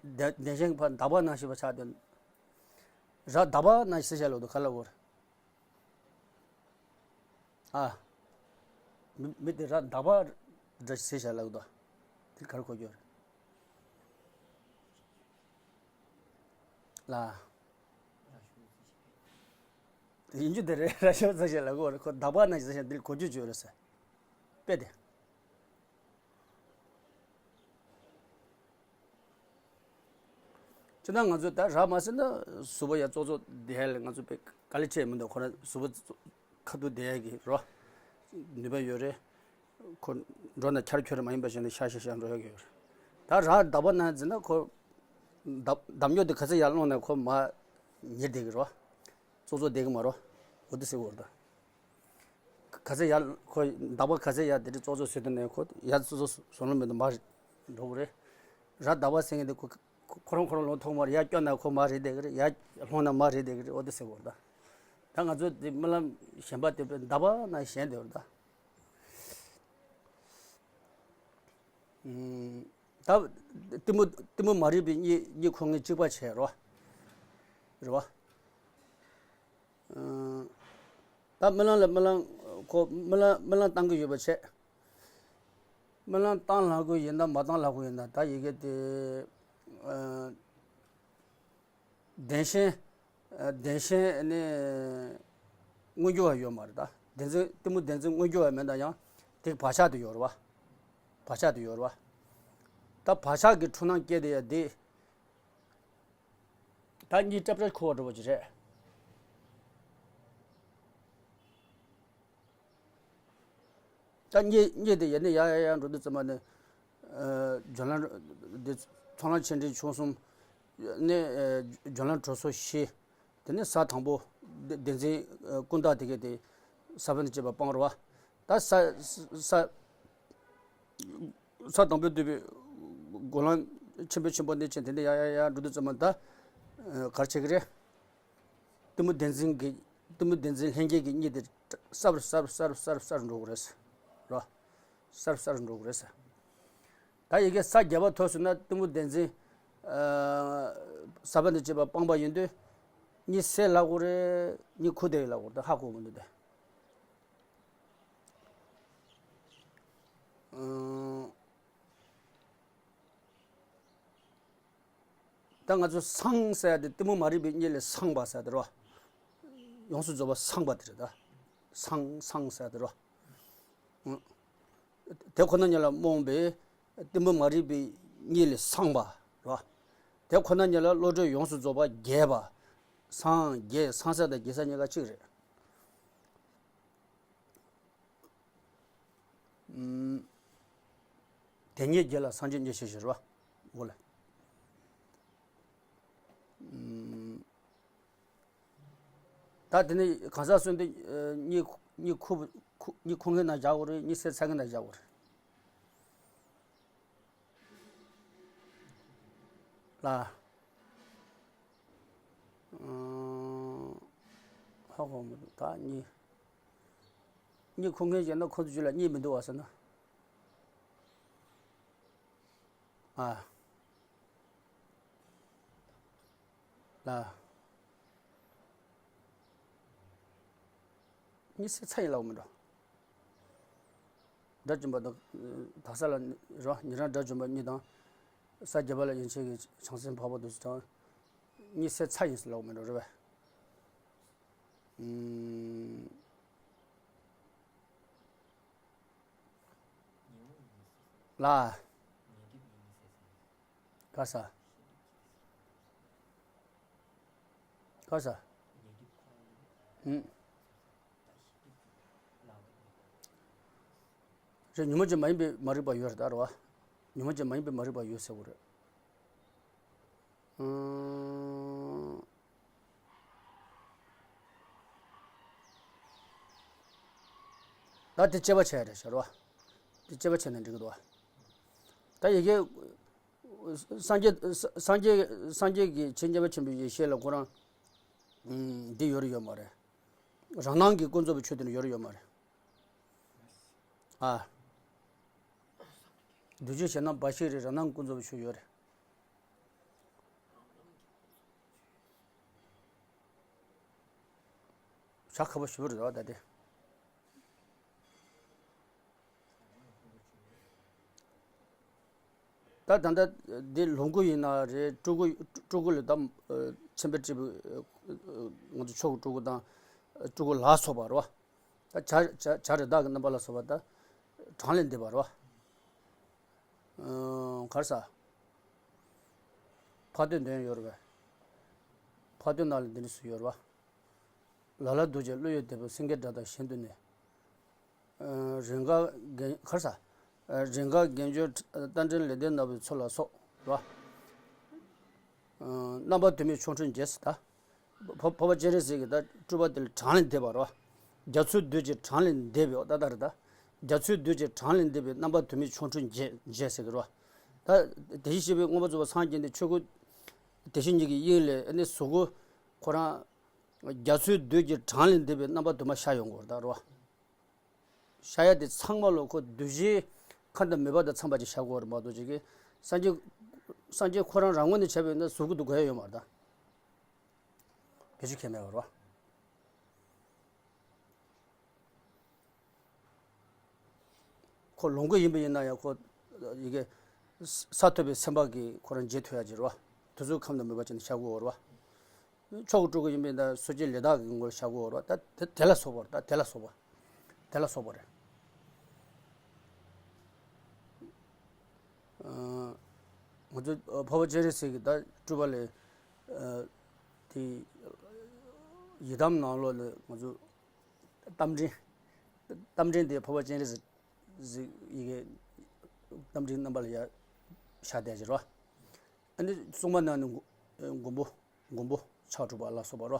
བདེན་བདེན་ཞེན་ཕར་དག་པ་ནང་བཞིན་པ་ཆགས་བསྡད། ར་དག་པ་ནང་བཞིན་ཟེར་བྱ་ལོ་དུ་ག་ལ་བོར། ཨ། མི་མི་དེ་ར་དག་པ་འདྲ་ཞིག་ཟེར་བྱ་ལ་དུ། དེ་གར་གོ་རྒྱུ་རེད། ལ། ཡིན་རྒྱུ་དེ་རེད། ར་ཤོ་ཟེར་བྱ་ལ་གོ་རེད། ཁོ་དག་པ་ནང་བཞིན་ཟེར་བྱ་དེ་གོ་རྒྱུ་བརྗོད་རེད་ཟེར། དཔེ་དེ། ཅི་ད་ང་ཚོ་ད་ར་མ་ཟེར་ན་གཟུགས་པོ་ཡ་ཙོག་ཙོག་བསྡད་ལ་ང་ཚོ་དཔེ་དཀའ་ལས་ཆེ་མི་འདུག་ཁོ་ར་གཟུགས་པོ་ཁ་ཐུག་བསྡད་ཀྱི་རོ། ནུས་པ་ཡོད་རེད། ཁོ་འགྲོ་ན་འཁྱར་འཁྱོར་མ་ཡིན་པ་ཞིག་ནས་ཤ་ཤ་ཤ་འགྲོ་ཡ་གི་ཡོད་རེད། ད་ར་བདག་པོ་ན་ཟེར་ན་ཁོ་བདག་བདག་ཉོ་དེ་ག་ཚོད་ཡར་སློང་ན་ཁོ་མ་ཉེར་བསྡད་ཀྱི་རོ། ཙོག་ཙོག་བསྡད་ཀྱི་མ་རོ། འོ་དེ་ཟེར་གི་རེད་ད། ག་ཚོད་ཡར་ཁོ་བདག་པོ་ག་ཚོད་ཡར་དེ་འདྲ་ཙོག་ཙོག་བཟོས་དུས་ནས་ཁོ་ཡར་ཙོག་ཙོག་བཟོ་ལོང་མེད་དུ་མར་འགྲོ་གི་རེད། ར་བདག་པོ་ཟེར་མཁན་དེ་ཁོ་ཁོ་རང་ཁོ་རང་ལོང་ཐོག་མར་ཡར་བསྐྱོད་ན་ཁོ་མར་རེད་བསྡད་ཀྱི་རེད། ཡར་ལྷུང་ན་མར་རེད་བསྡད་ཀྱི་རེད། འོ་དེ་ཟེར་གི་རེད་ད། ད་ང་ཚོ་དེ་སྨོན་ལམ་གཞན་པ་དེ་བདག་པོ་ན་གཞན་དེ་རེད་ད། ཨུམ། ད་གཏི་མུག་གཏི་མུག་མ་རིག་པའི་གཉིད་གཉིད་ཁུག་མཁན་གཅིག་པ་བྱས་རོ། རེད་བ། ཨུམ། ད་སྨོན་ལམ་ལ་སྨོན་ལམ་ཁོ་སྨོན་ལམ་སྨོན་ལམ་བཏང་གི་ཡོད་པ་བྱས། སྨོན་ལམ་བཏང་ལབ་དགོས་ཡིན་ན་མ་བཏང་ལབ་དགོས་ཡིན་ན་ད་ཡི་གེ་དེ། ཨུམ། བདེན་ཞེན། བདེན་ཞེན་ནི་མངོན་གྱུར་བ་ཡོད་མ་རེད་ད། བདེན་འཛིན་གཏི་མུག་བདེན་འཛིན་མངོན་གྱུར་བ་མེད་ན་ཡང་དེ་བག་ཆགས་དེ་ཡོད་རེད་བ། བག་ཆགས་དེ་ཡོད་རེད་བ། ད་བག་ཆགས་ཀྱི་འཁྲུལ་སྣང་སྐྱེས་དེ་ཡ་དེ། ད་གཉིད་སྲབ་སྲབ་ཁུག་པ་འདྲ་བོ་ཅིག་རེད། ད་གཉིད་གཉིད་དེ་ཡར་ནས་ཡར་ཡར་ཡར་འགྲོ་དུས་ཙམ་པ་ནས། ཨ། སྦྱོར་ལམ་འདི་ཚོགས་ལམ་ཆེ་འབྲིང་ཆུང་གསུམ། ནས། ཨ། སྦྱོར་ལམ་གྲོལ་ཚོགས་བཞི། དེ་ནས་ས་དང་པོ། བདེན་འཛིན་ཀུན་བརྟགས་དེ་གའི་དེ་ས་བོན་དང་བཅས་པ་སྤང་རོ་བ། ད་ས་ས་ས་དང་པོ་བསྡུས་པའི་སྒོམ་ལམ་ཆེན་པོ་ཆེན་པོ་གནད་ཆེན་དེ་འདྲ་ཡར་ཡར་ཡར་འགྲོ་དུས་ཙམ་པ་ད་ག་རེ་བྱེད་ཀྱི་རེད། གཏི་མུག་བདེན་འཛིན་གྱི། གཏི་མུག་བདེན་འཛིན་ལྷན་སྐྱེས་ཀྱི་གཉིད་དེ་གསལ་རུ་གསལ་རུ་གསལ་རུ་གསལ་རུ་གསལ་རུ་འགྲོ་གི་རེད་ཟེར། རོ། གསལ་རུ་གསལ་རུ་འགྲོ་གི་རེད་ཟེར། ད་ཡི་གེ་ས་བརྒྱད་པ་ཐོབ་སོང་ན་གཏི་མུག་བདེན་འཛིན། ཨ། ས་བོན་དང་བཅས་པ་སྤངས་པ་ཡིན་དུས། གཉིད་སད་ལབ་དགོས་རེད། གཉིད་ཁུག་བསྡད་ཡོད་ལབ་དགོས་རེད། ད་ཧ་གོ་མི་འདུག་ད། ཨང་། ད་ང་ཚོ་སངས་ཟེར་ཡ་དེ་གཏི་མུག་མ་རིག་པའི་གཉིད་ལས་སངས་པ་ཟེར་དེ་རེད་བ། ཡོངས་སུ་རྫོགས་པ་སངས་པ་དེ་རེད་ད། སངས་སངས་ཟེར་དེ་རེད་བ། དེ་ཁོ་ན་ཉིད་ལ་རྨོངས་པའི་གཏི་མུག་མ་རིག་པའི་གཉིད་ལས་སངས་པ་རེད་བ། དེ་ཁོ་ན་ཉིད་ལ་བློ་གྲོས་ཡོངས་སུ་རྫོགས་པ་རྒྱས་པ། སངས་རྒྱས། སངས་ས་དང་རྒྱས་ས་གཉིས་ཀ་གཅིག་རེད། ཨུམ། དེ་ཉིད་རྒྱས་ལ་སངས་རྒྱས་མཉེས་བྱས་ཤིང་རེད་བ། འོ་ལེ། ཨུམ། ད་དེ་ནས་གང་ཟག་གསོན་དེ་གཉིད་གཉིད་ཁུག་ཁུག་གཉིད་ཁུག་མཁན་ན་བཞག་དགོས་རེད། གཉིད་སད་ཚར་མཁན་ན་བཞག་དགོས་རེད། ལ། ཨང་། ཧ་གོ་མི་འདུག་ད་གཉིད། གཉིད་ཁུག་མཁན་བྱས་ན་ཁོ་ཚོ་རྒྱུད་ལ་གཉིད་མི་འདུག་བ་ཟེར་ན། ཨ། ལ། གཉིད་སད་ཚར་ཡིན་ལབ་མི་འགྲོ། དགྲ་བཅོམ་པ་དང་དག་ས་ལ་རོ་ཉན་རང་དགྲ་བཅོམ་པ་གཉིས་དང་། ས་བརྒྱད་པ་ལ་ཡན་ཆད་ཀྱི་བྱང་སེམས་འཕགས་པ་དེ་ཚོ་དང་། གཉིད་སད་ཚར་ཡིན་ལབ་མི་འགྲོ་རེད་པས། ཨུམ། ལ། ག་ས། ག་ས། ཨུམ། རེད། ཉོན་མོངས་ཅན་མ་ཡིན་པའི་མ་རིག་པ་ཡོད་རེད་ད་རེད་བ། ཉོན་མོངས་ཅན་མ་ཡིན་པའི་མ་རིག་པ་ཡོད་ཟེར་བ་རེད། ཨང་། ད་དེ་དཔྱད་པ་བྱས་རེད་ཤག་རེད་བ། དེ་དཔྱད་པ་བྱས་ན་འགྲིག་གི་འདུག་བ། ད་ཡི་གེ། སངས་རྒྱས་སངས་རྒྱས་སངས་རྒྱས་ཀྱི་ཆོས་མཉན་པ་ཆེན་པོའི་ཡེ་ཤེས་ལ་ཁོ་རང་། ཨང་། འདི་ཡོད་རེད་ཡོད་མ་རེད། རང་སྣང་གི་ཀུན་རྫོབ་པའི་ཆོས་དེ་ནི་ཡོད་རེད་ཡོད་མ་རེད། ཨ། འདུས་བྱས་གཞན་སྣང་འབའ་ཞིག་རེད། རང་སྣང་ཀུན་རྫོབ་ཆོས་ཡོད་རེད། བྱ་ཁ་པོ་ཞུ་རེད་བ་ད་དེ། ད་ད་ལྟ་འདི་ལོངས་སྐུ་ཡིན་ན་རེད། སྤྲུལ་སྐུ་སྤྲུལ་སྐུ་ལ་ད་མཚན་དཔེ་བྲིས་པའི་ང་ཚོ་མཆོག་གི་སྤྲུལ་སྐུ་དང་སྤྲུལ་སྐུ་ལ་སོགས་པ་རེད་བ། ད་བྱ་བྱ་བྱ་རི་དྭགས་ཀྱི་རྣམ་པ་ལ་སོགས་པ་ད་གྲངས་ལས་འདས་པ་རེད་བ། ཨང་། ག་རེ་ཟ། འཕགས་བསྟོད་འདོན་ཡོད་རེད་པས། འཕགས་བསྟོད་ནང་ལ་འདི་འདྲ་ཞིག་ཡོད་རེད་བ། ལ་ལ་རྡོ་རྗེ་བློ་ཡི་དལ་བུས་སེང་གེའི་སྒྲ་དང་གཞན་དུ་ནི། ཨང་། རེས་འགའ་རྒན་ག་རེ་ཟ། ཨང་། རེས་འགའ་རྒན་གཞོན་རྟ་མགྲིན་ལེགས་ལྡན་རྣམ་པའི་ཚུལ་ལ་སོགས་རེད་བ། ཨང་། རྣམ་པ་དུ་མས་ཆོ་འཕྲུལ་མཛད་ཟེར་ད། འཕགས་པ་སྤྱན་རས་གཟིགས་ཀྱི་ད་སྤྲུལ་པ་དེ་ལ་གྲངས་ལས་འདས་པ་རེད་བ། རྒྱ་མཚོའི་རྡུལ་གྱིས་གྲངས་ལས་འདས་པའི་ད་ལྟ་རེད་ད། རྒྱ་མཚོའི་རྡུལ་གྱིས་གྲངས་ལས་འདས་པའི་རྣམ་པ་དུ་མས་ཆོ་འཕྲུལ་མཛད་མཛད་ཟེར་གྱི་རེད་བ། ད་དེ་བཞིན་གཤེགས་པའི་མངོན་པར་རྫོགས་པར་སངས་རྒྱས་ནས་ཆོས་སྐུ་དེ་བཞིན་ཉིད་ཀྱི་དབྱིངས་ལས་ཨ་ནི་གཟུགས་སྐུ་ཁོ་རང་རྒྱ་མཚོའི་རྡུལ་གྱིས་གྲངས་ལས་འདས་པའི་རྣམ་པ་དུ་མ་ཤར་ཡོང་གི་ཡོད་རེད་ད་རེད་བ། ཤར་ཡ་དེ་ཚང་མ་ལོ་ཁོ་གདུལ་བྱའི་ཁམས་དང་མོས་པ་དང་འཚམས་པ་ཅིག་ཤར་དགོས་རེད་མ་གཏོགས་ཅིག་གི་སངས་རྒྱས་སངས་རྒྱས་ཁོ་རང་རང་ངོས་ནས་བྱས་པ་ཡིན་ན་གཟུགས་སྐུ་དེ་དགོས་ཡ་ཡོད་མ་རེད་ད། བེད་སྤྱོད་ཁྱད་མེད་པ་རེད་བ། ཁོ་ལོངས་སྐུ་ཡིན་པ་ཡིན་ན་ཡང་ཁོ་ཡི་གེ་ས་ཐོབ་པའི་སེམས་དཔའ་གིས་ཁོ་རང་མཇལ་ཐུབ་ཡ་ཅིག་རེད་བ། དེ་ཚོའི་ཁམས་དང་མོས་པ་ཅན་དུ་ཤར་དགོས་རེད་བ། མཆོག་གི་སྤྲུལ་སྐུ་ཡིན་པས་ན་སོ་སྐྱེ་ལས་དག་གི་ངོར་བཞག་དགོས་རེད་བ། ད་དེ་དེ་ལ་སོགས་པ་རེད། ད་དེ་ལ་སོགས་པ། དེ་ལ་སོགས་པ་རེད། ཨ། ང་ཚོ་འཕགས་པ་སྤྱན་རས་གཟིགས་ཀྱི་ད་སྤྲུལ་པ་ལས། ཨ། དེ་ཡི་དམ་ནང་ལོགས་ལ་ང་ཚོ་རྟ་མགྲིན། རྟ་མགྲིན་དེ་འཕགས་པ་སྤྱན་རས་གཟིགས་ཡི་གེ་རྟ་མགྲིན་རྣམ་པ་ལ་ཡར་ཤར་བསྡད་ཀྱི་རེད་བ། ཨ་ནི་སྲུང་མ་ནང་ནས་མགོན་མགོན་པོ་མགོན་པོ་ཕྱག་དྲུག་པ་ལ་སོགས་པ་རོ།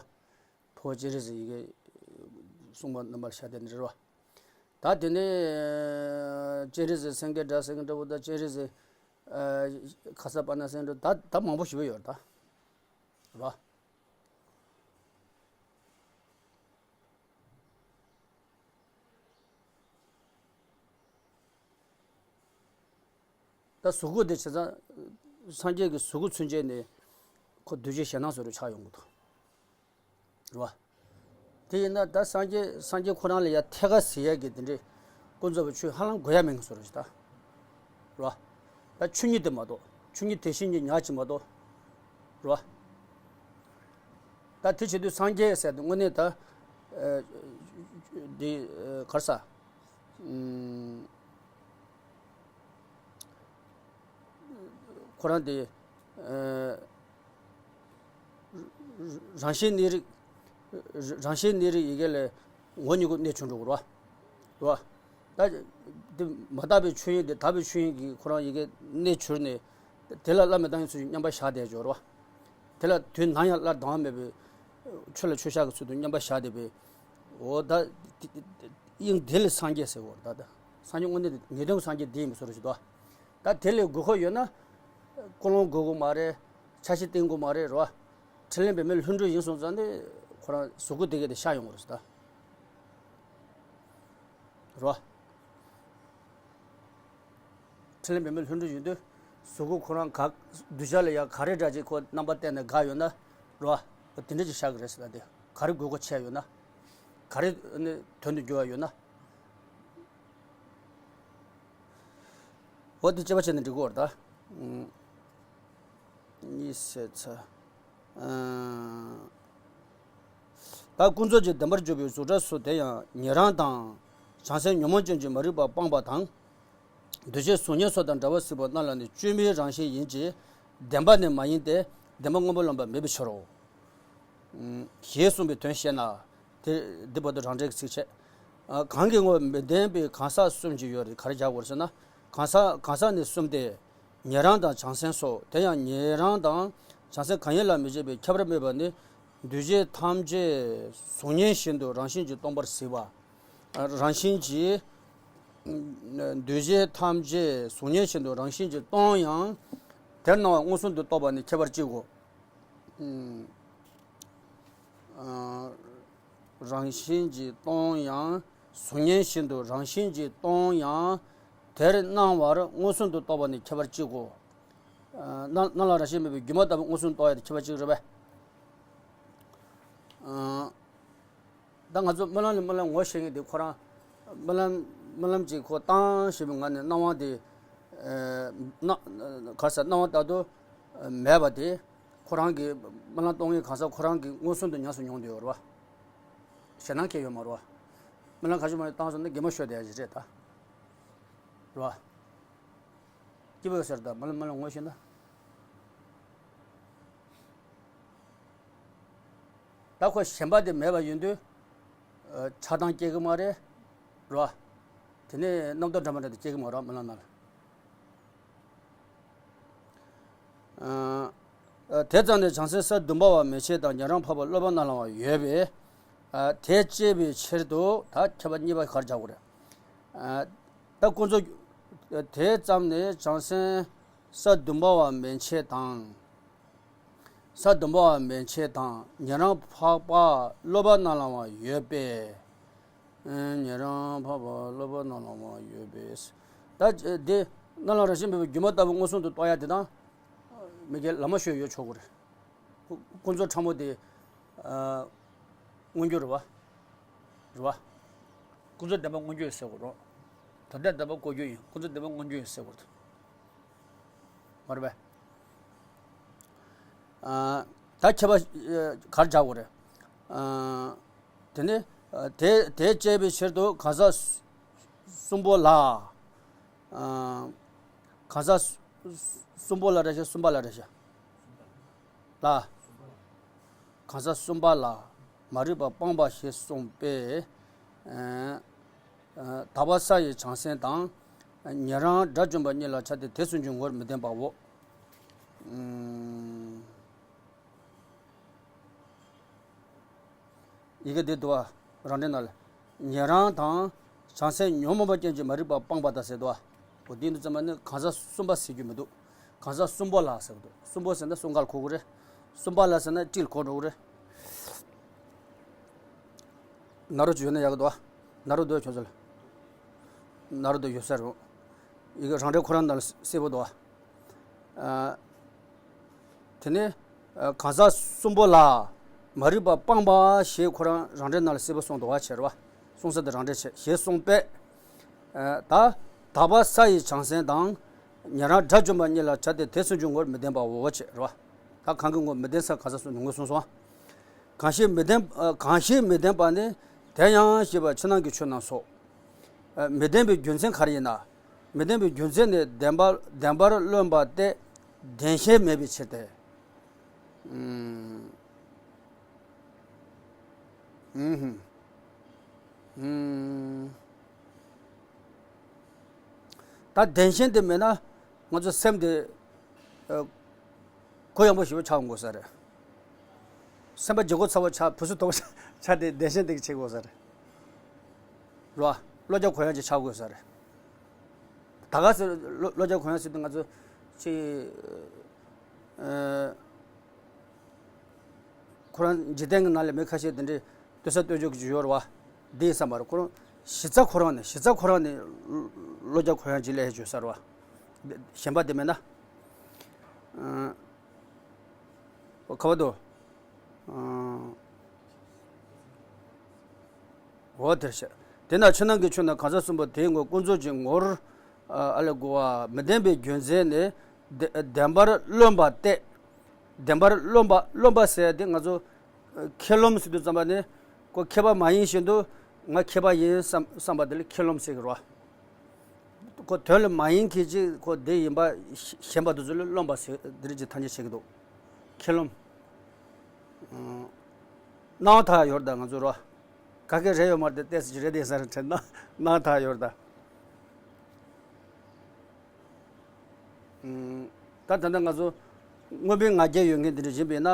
འཕགས་པ་སྤྱན་རས་གཟིགས་ཡི་གེ་སྲུང་མ་རྣམ་པར་ཤར་དེ་འདྲ་རོ། ད་དེ་ནས་སྤྱན་རས་གཟིགས་སེང་གེ་སྒྲ་སེང་གེ་འདྲ་བོ་དང་སྤྱན་རས་གཟིགས་ཁ་སར་པ་ཎ་སེང་འདྲ་ད་ད་མང་པོ་ཞིག་ཡོད་རེད་ད་རོ། ད་གཟུགས་སྐུ་དེ་བྱས་ཙང་སངས་རྒྱས་ཀྱི་གཟུགས་སྐུ་ཚུན་ཆད་ནས་ཁོ་གདུལ་བྱའི་ཞེད་སྣང་བཟོ་འདྲ་ཆགས་ཡོང་གི་འདུག་རེད་བ། དེ་ཡིན་ན་ད་སངས་རྒྱས་སངས་རྒྱས་ཁོ་རང་ལ་ཡ་ཐད་ཀ་ཟེར་ཡ་གི་དེ་འདྲའི་ཀུན་རྫོབ་པའི་ཆོས་ཧ་ལམ་དགོས་ཡ་མེད་ངེས་བཟོ་འདྲ་ཞིག་ད་རེད་བ། ད་ཆོས་ཉིད་དེ་མ་གཏོགས་ཆོས་ཉིད་དེ་བཞིན་གྱི་ཉག་གཅིག་མ་གཏོགས། རེད་བ། ད་དེ་བྱེད་དུས་སངས་རྒྱས་ཟེར་དུས་དངོས་གནས་ད་འདི་གར་ས། ཁོ་རང་དེ་རང་བཞིན་གནས་རིགས། རང་བཞིན་གནས་རིགས་ཡི་གེ་ལས་ངོ་བོ་ཉིད་ཀྱི་གནས་གྱུར་འགྲོ་གི་རེད་བ། རེད་བ། ད་དེ་མ་དག་པའི་ཆོས་དབྱིངས་དེ་དག་པའི་ཆོས་དབྱིངས་ཀྱི་ཁོ་རང་ཡི་གེ་གནས་གྱུར་ནས། དེ་ལ་བླ་མེད་བཏང་ཡིན་ཚུལ་མཉམ་པར་བཞག་བསྡད་ཡོད་རེད་བ། དེ་ལ་དུས་ནམ་ཡང་སླར་ལྡང་བ་མེད་པའི་ཆོས་ལ་ཆོས་བཞག་གི་ཚུལ་དུ་མཉམ་པར་བཞག་བསྡད་པའི། འོ་ད་དབྱིངས་དེ་ལ་སངས་རྒྱས་ཟེར་བ་རེད་ད། སངས་རྒྱས་དངོས་གནས་དེ་ངེས་དོན་སངས་རྒྱས་དེ་ཡིན་པའི་བཟོ་འདྲ་ཞིག་འདུག་ད་དེ་ལས་དགོས་མཁོ་ཡོད་ན། ཀུན་སློང་དགོས་མཁོ་མ་རེད། ཆ་ཤས་བསྟེན་དགོས་མ་རེད་རོ། ཕྲིན་ལས་འབད་མེད་ལྷུན་གྲུབ་ཡིན་སོང་ཙང་ནི་ཁོ་རང་གཟུགས་སྐུ་དེ་གས་དེ་ཤར་ཡོང་གི་རེད་ད། རོ། ཕྲིན་ལས་འབད་མེད་ལྷུན་གྲུབ་ཡིན་དུས། གཟུགས་སྐུ་ཁོ་རང་ག་གདུལ་བྱ་ལ་ཡང་ག་རེ་འདྲ་ཅིག་ཁོ་རྣམ་པ་བསྟན་ནས་དགའ་ཡོད་ན། རོ། དེ་འདྲ་ཅིག་ཤར་གི་རེད་ཟེར་ད་དེ། ག་རེ་དགོས་མཁོ་ཆེ་ཡོད་ན། ག་རེ་ནི་དོན་དུ་འགྱུར་བ་ཡོད་ན། འོ་དེ་དཔྱད་པ་བྱས་ནས་འགྲིག་གི་རེད་ད། གཉིས་ཟེར་ཚ། ད་ཀུན་རྫོབ་ཀྱི་བདེན་པར་གྱུར་པའི་གཟུགས་སྒྲ་སོགས་དེ་ཡང་ཉན་རང་དང་། བྱང་སེམས་ཉོན་མོངས་ཅན་གྱི་མ་རིག་པ་སྤངས་པ་དང་། འདུ་བྱེད་གཟུགས་བརྙན་སོགས་དང་འདྲ་བ་སྲིད་པ་རྣམས་ལ་ནི་བཅོས་མིན་རང་བཞིན་ཡིན་གྱི། བདེན་པ་ནི་མ་ཡིན་ཏེ། བདེན་པ་སྔོན་པོ་ལོན་པ་མེད་པའི་ཕྱིར་རོ། ཞེས་གསུངས་པའི་དོན་བཤད་ན། དེ་འདི་བར་དུ་རང་འགྲེལ་གྱི་ཚིགས་བཅད། གང་གི་ངོ་བོ་མི་ལྡན་པའི་གང་ཟག་གསུམ་གྱི་ཡོད་རེད། ག་རེ་རྒྱག་དགོས་ཟེར་ན། གང་ཟག་གང་ཟག་ནི་གསུམ་སྟེ། ཉན་རང་དང་བྱང་སེམས་སོ། དེ་ཡང་ཉན་རང་དང་བྱང་སེམས་གང་ཡིན་ལ་མི་བྱེད་པའི་ཁྱད་པར་སྨོས་པ་ནི། འདུས་བྱས་ཐམས་ཅད་གཟུགས་བརྙན་བཞིན་དུ་རང་བཞིན་གྱིས་སྟོང་པར་གཟིགས་པ། རང་བཞིན་གྱིས། འདུས་བྱས་ཐམས་ཅད་གཟུགས་བརྙན་བཞིན་དུ་རང་བཞིན་གྱིས་སྟོང་ཡང་། དེར་སྣང་བ་མངོན་སུམ་དུ་རྟོགས་པ་ནི་ཁྱད་པར་གཅིག་གོ། རང་བཞིན་གྱིས་སྟོང་ཡང་། གཟུགས་བརྙན་བཞིན་དུ་རང་བཞིན་གྱིས་སྟོང་ཡང་། དེར་སྣང་བར་མངོན་སུམ་དུ་རྟོགས་པ་ནི་ཁྱད་པར་གཅིག་གོ། སྣང་སྣང་ལ་རང་བཞིན་མེད་པའི་སྒྱུ་མ་ལྟ་བུ་མངོན་སུམ་རྟོགས་ཡ་དེ་ཁྱད་པར་གཅིག་རེད་པས། ད་ང་ཚོ་སྨོན་ལམ་ནས་སྨོན་ལམ་ངོ་ཤེས་མཁན་དེ་ཁོ་རང་། སྨོན་ལམ་སྨོན་ལམ་ཅིག་ཁོ་བཏང་ཞེས་པའི་ངང་ནས་སྣང་བ་དེ། སྣང་ག་ས་སྣང་བ་ལྟར་དུ་མེད་པ་དེ། ཁོ་རང་གི་སྨོན་ལམ་གཏོང་མཁན་གང་ཟག་ཁོ་རང་གིས་མངོན་སུམ་དུ་ཉམས་སུ་མྱོང་དུ་ཡོད་རེད་བ། ཞེད་སྣང་སྐྱེ་ཡོད་མ་རེད་བ། སྨོན་ལམ་ག་ཚོད་མ་བཏང་སོང་ན་གད་མོ་ཤོར་བསྡད་ཡ་ཞིག་རེད་ད། རེད་བ། སྐྱིད་པོ་ཟེར་ད་སྨོན་ལམ་སྨོན་ལམ་ངོ་ཤེས་ན། ད་ཁོ་ཞེན་པ་དེ་མེད་པ་ཡིན་དུས། ཆགས་སྡང་སྐྱེ་གི་མ་རེད། རེད་བ། དེ་ནས་རྣམ་རྟོག་འདྲ་མི་འདྲ་དེ་སྐྱེ་གི་མ་རེད་སྨོན་ལམ་ནང་ལ། དེ་ཙམ་ནས་བྱང་སེམས་ས་བདུན་པ་བ་མན་ཆད་དང་ཉན་རང་འཕགས་པ་སློབ་པ་རྣམས་ལའང་ཡོད་པས། དེ་བསྐྱེད་པའི་ཕྱིར་དུ་ད་ཁྱད་པར་གཉིས་པ་ག་རེ་བྱ་དགོས་རེད། ད་ཀུན་རྫོབ། དེ་ཙམ་ནས་བྱང་སེམས་ས་བདུན་པ་བ་མན་ཆད་དང་། ས་བདུན་པ་བ་མན་ཆད་དང་ཉན་རང་འཕགས་པ་སློབ་པ་རྣམས་ལའང་ཡོད་པས། ཉན་རང་འཕགས་པ་སློབ་པ་རྣམས་ལའང་ཡོད་པས། ད་དེ་རྣམས་ལ་རང་བཞིན་མེད་པའི་སྒྱུ་མ་ལྟ་བུ་མངོན་སུམ་དུ་རྟོགས་ཡ་དེ་དང་། མི་སྒེར་ལ་མ་ཞུ་ཡོད་ཆོག་གི་རེད། ཀུན་རྫོབ་ཕྲ་མོ་དེ། མངོན་གྱུར་རེད་བ། རེད་བ། ཀུན་རྫོབ་བདེན་པ་མངོན་གྱུར་ཟེར་དགོས་རེད། དོན་དམ་བདེན་པ་ཀོ་རྒྱུ་ཡིན། ཀུན་རྫོབ་བདེན་པ་མངོན་གྱུར་ཡིན་ཟེར་དགོས་རེད། མ་རེད་པས། ད་ཁྱད་པར་ག་རེ་བྱ་དགོས་རེད། དེ་ནས་དེ་དེ་བསྐྱེད་པའི་ཕྱིར་དུ་གང་ཟག་གསུམ་པོ་ལ། གང་ཟག་གསུམ་པོ་ལ་རེ་བྱ་གསུམ་པ་ལ་རེ་བྱ། ལ། གང་ཟག་གསུམ་པ་ལ་མ་རིག་པ་སྤངས་པ་ཞེས་གསུངས་པས། དག་པ་ས་ཡི་བྱང་སེམས་དང་། ཉན་རང་དགྲ་བཅོམ་པ་གཉིས་ལ་བྱ་སྟེ་དེ་གསུམ་གྱི་ངོ་བོར་མི་ལྡན་པའོ། ཡི་གེ་འདི་འདུག་བ། རང་འགྲེལ་ནང་ལ། ཉན་རང་དང་། བྱང་སེམས་ཉོན་མོངས་པ་ཅན་གྱི་མ་རིག་པ་སྤངས་པ་དང་ཟེར་འདུག་བ། འོ་འདི་འདི་ཙམ་པ་ནི་གང་ཟག་གསུམ་པ་ཟེར་རྒྱུ་མི་འདུག་གང་ཟག་གསུམ་པོ་ལ་ཟེར་གི་འདུག་གསུམ་པོ་ཟེར་ན་གསུམ་ཀ་ལ་གོ་གི་རེད། གསུམ་པ་ལ་ཟེར་ན་ཏྲི་ལ་གོ་འགྲོ་གི་རེད། ན་རོ་ཅིག་ཡོད་ན་ཡག་གི་འདུག་བ། ན་རོ་འདུག་ཁྱོད་ཚོ་ལ། ན་རོ་འདུག་ཡོད་ས་རེད། ཡི་གེ་རང་འགྲེལ་ཁོ་རང་ནང་ལ་གསལ་པོ་འདུག་བ། དེ་ནས་གང་ཟག་གསུམ་པོ་ལ་མ་རིག་པ་སྤངས་པ་ཞེས་ཁོ་རང་རང་འགྲེལ་ནང་ལ་གསལ་པོ་གསུངས་འདུག་བ་བྱས་རེད་བ། གསུངས་ས་དེ་རང་འགྲེལ་བྱས་ཞེས་གསུངས་པས། ད་དག་པ་ས་ཡི་བྱང་སེམས་དང་། ཉན་རང་དགྲ་བཅོམ་པ་གཉིས་ལ་བྱ་སྟེ་དེ་གསུམ་གྱི་ངོ་བོར་མི་ལྡན་པའོ་བྱས་རེད་བ། ད་གང་གི་ངོར་མི་ལྡན་ས་གང་ཟག་གསུམ་ནི་ངོས་བཟུང་སོང་། གང་ཞིག་མི་ལྡན་ཨ་གང་ཞིག་མི་ལྡན་པ་ནི་དེ་ཡང་ཞེས་པ་ཕྱི་ནང་གི་ཆོས་རྣམས་སོ། ཨ་མི་ལྡན་པའི་རྒྱུ་མཚན་ག་རེ་ཡིན་ན། མི་ལྡན་པའི་རྒྱུ་མཚན་ནི་བདེན་པ་བདེན་པར་རློམ་པ་སྟེ་བདེན་ཞེན་མེད་པའི་ཕྱིར་ཏེ། ཨུམ། ཨུམ། ཨུམ། ད་བདེན་ཞེན་དེ་མེད་ན་ང་ཚོ་སེམས་དེ་ཨ་གུ་ཡངས་པོ་ཞེ་པོ་ཆགས་དགོས་ས་རེད། སེམས་པ་བརྗེ་བོ་ཚ་བོ་ཆགས་བུ་སུ་དོག་ཆགས་དེ་བདེན་ཞེན་དེ་གི་བྱེད་དགོས་ས་རེད། རོ། བློ་རྒྱ་གུ་ཡངས་ཅིག་ཆགས་དགོས་ས་རེད། ད་ག་ཟེ་བློ་བློ་རྒྱ་གུ་ཡངས་ཟེར་དུས་ང་ཚོ་ཅིག་ཨ་ཁོ་རང་འཇིག་རྟེན་གྱི་ནང་ལ་མི་ཁ་ཤས་དེ་འདྲའི་ལྟོས་ས་ལྟོས་འཇོག་གི་ཡོད་རེད་བ། འདི་ཡིན་ས་མ་རེད། ཁོ་རང་གཞི་རྩ་ཁོ་རང་ནས་གཞི་རྩ་ཁོ་རང་ནས་བློ་རྒྱ་གུ་ཡངས་ཅིག་ལས་བརྗོད་ས་རེད་བ། གཞན་པ་དེ་མེད་ན། ཨ་ཁ་བ་དོ། ཨ་འོ་དེར་བཤད། དེས་ན་ཕྱི་ནང་གི་ཆོས་རྣམས་གང་ཟག་གསུམ་པོ་དེའི་ངོར་ཀུན་རྫོབ་ཀྱི་ངོར་ཨ་ལས་གོ་བ་མི་ལྡན་པའི་རྒྱུ་མཚན་ནི་བདེ་བདེན་པར་རློམ་པ་སྟེ། བདེན་པར་རློམ་པ་རློམ་པ་ཟེར་དེ་ང་ཚོ་ཨ་ཁས་རློམ་ཟེར་དུས་ཙམ་པ་ནི་ཁོ་མཁས་པ་མ་ཡིན་བཞིན་དུ་ང་མཁས་པ་ཡིན་བསམ་བསམ་པ་དེ་ལ་ཁས་རློམ་ཟེར་གི་རེད་བ། ཁོ་དོན་ལ་མ་ཡིན་མཁན་ཅིག་ཁོ་དེ་ཡིན་པ་ཞེན་པ་དེ་ཚོ་ལ་རློམ་པ་ཟེར་འདི་རིགས་ཀྱི་ཐ་སྙད་བྱེད་ཀྱི་འདུག་ཁས་རློམ། ཨང་། སྣང་བ་མཐའ་ཡོད་རེད་ད་ང་ཚོ་རོ། ག་གེ་རེད་ཡོད་མ་རེད་དེ་ཏོག་ཙམ་རེད་དེ་ས་རེད་དྲན་ན་སྣང་བ་མཐའ་ཡོད་རེད་ད། ཨང་། ད་ད་ལྟ་ང་ཚོ་མངོན་པའི་ང་རྒྱལ་ཡོད་མཁན་དེ་འདྲ་ཡིན་པས་ན།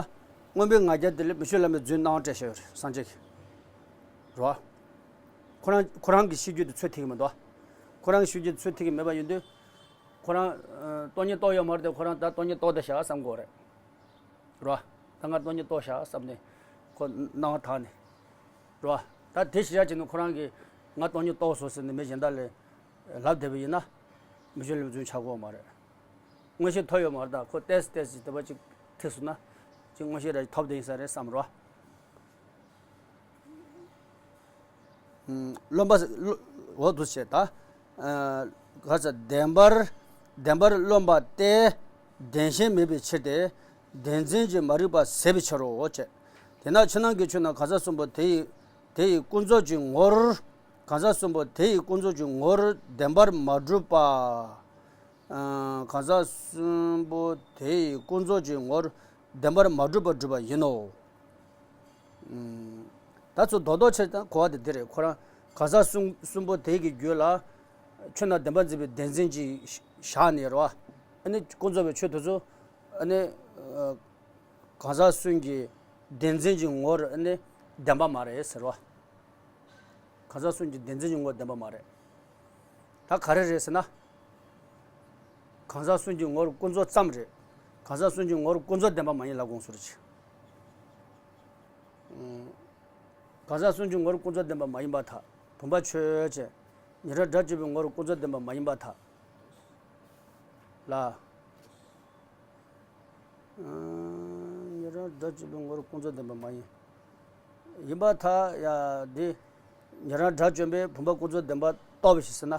མངོན་པའི་ང་རྒྱལ་དེ་ལ་མི་ཆོས་བླ་མའི་རྫུན་སྣང་བ་སྤྲད་བཞག་ཡོད་རེད་སངས་རྒྱས་ཀྱིས། རོ། ཁོ་རང་ཁོ་རང་གི་ཤེས་རྒྱུད་དེ་ཚོད་ཐིག་གི་མི་འདུག་ཁོ་རང་གི་ཤེས་རྒྱུད་དེ་ཚོད་ཐིག་གི་མེད་པ་ཡིན་དུས། ཁོ་རང་ཨ་སྟོང་ཉིད་རྟོགས་ཡོད་མ་རེད་དེ་ཁོ་རང་ད་སྟོང་ཉིད་རྟོགས་བསྡད་བཞག་བསམ་དགོས་རེད། རོ། ད་ང་སྟོང་ཉིད་རྟོགས་བཞག་བསམ་ནས་ཁོ་སྣང་བ་དག་ནས། རོ། ད་དེ་ཤེས་བྱ་བྱས་ནས་ཁོ་རང་གིས་ང་སྟོང་ཉིད་རྟོགས་སོང་ཟེར་ནས་མི་གཞན་དག་ལ་ལབ་བསྡད་པ་ཡིན་ན། མི་ཆོས་བླ་མའི་རྫུན་ཆགས་ཀྱི་ཡོད་མ་རེད། མངོན་ཤེས་ཐོབ་ཡོད་མ་རེད་ད་ཁོ་ཏོག་ཙམ་ཏོག་ཙམ་དེ་པ་ཅིག་ཐིག་སོང་ན། ཅིག་མངོན་ཤེས་ར་ཐོབ་བསྡད་ཡིན་ས་རེད་བསམ་རོ། ཨུམ། རློམ་པ་ཟེར་བློ་འོ་འདུག་བྱས་ད། ཨ་ག་ས་བདེན་པར་བདེན་པར་རློམ་པ་སྟེ། བདེན་ཞེན་མེད་པའི་ཕྱིར་ཏེ། བདེན་འཛིན་གྱིས་མ་རིག་པ་ཟད་པའི་ཕྱིར་རོ་ཅེས། དེས་ན་ཕྱི་ནང་གི་ཆོས་རྣམས་གང་ཟག་གསུམ་པོ་དེ་ཡི་དེ་ཡི་ཀུན་རྫོབ་ཀྱི་ངོར། གང་ཟག་གསུམ་པོ་དེ་ཡི་ཀུན་རྫོབ་ཀྱི་ངོར་བདེན་པར་མ་གྲུབ་པ། ཨ་གང་ཟག་གསུམ་པོ་དེ་ཡི་ཀུན་རྫོབ་ཀྱི་ངོར་བདེན་པར་མ་གྲུབ་པར་གྲུབ་པ་ཡིན་ནོ། ཨུམ། ད་ཚུར་རྡོག་རྡོག་ཕྱེ་ད་གོ་བ་དེ་འདི་རེད། ཁོ་རང་གང་ཟག་གསུམ་གསུམ་པོ་དེ་གི་རྒྱུད་ལ་ཆོས་རྣམས་བདེན་པར་འཛིན་པའི་བདེན་འཛིན་གྱིས་བཞག་ནས་རེད་བ། ཨ་ནི་ཀུན་རྫོབ་པའི་ཆོས་དེ་ཚོ་ཨ་ནི་ཨ་གང་ཟག་གསུམ་གྱི་བདེན་འཛིན་གྱི་ངོར་ཨ་ནི་བདེན་པ་མ་རེད་ཟེར་བ། གང་ཟག་གསུམ་གྱི་བདེན་འཛིན་གྱི་ངོར་བདེན་པ་མ་རེད། ད་ག་རེ་རེད་ཟེར་ན། གང་ཟག་གསུམ་གྱི་ངོར་ཀུན་རྫོབ་ཙམ་རེད། གང་ཟག་གསུམ་གྱི་ངོར་ཀུན་རྫོབ་བདེན་པ་མ་ཡིན་ལབ་དགོངས་སུ་རེད། གང་ཟག་གསུམ་གྱི་ངོར་ཀུན་རྫོབ་བདེན་པ་མ་ཡིན་པར་ཐལ། བུམ་པ་ཆོས་ཅན། ཉན་རང་སྒྲ་བརྗོད་པའི་ངོར་ཀུན་རྫོབ་བདེན་པ་མ་ཡིན་པར་ཐལ། ལ། ཉན་རང་སྒྲ་བརྗོད་པའི་ངོར་ཀུན་རྫོབ་བདེན་པ་མ་ཡིན། ཡིན་པར་ཐལ་ཡ་འདི། ཉན་རང་སྒྲ་བརྗོད་པས་བུམ་པ་ཀུན་རྫོབ་བདེན་པ་རྟོགས་པའི་ཕྱིར་ཟེར་ན།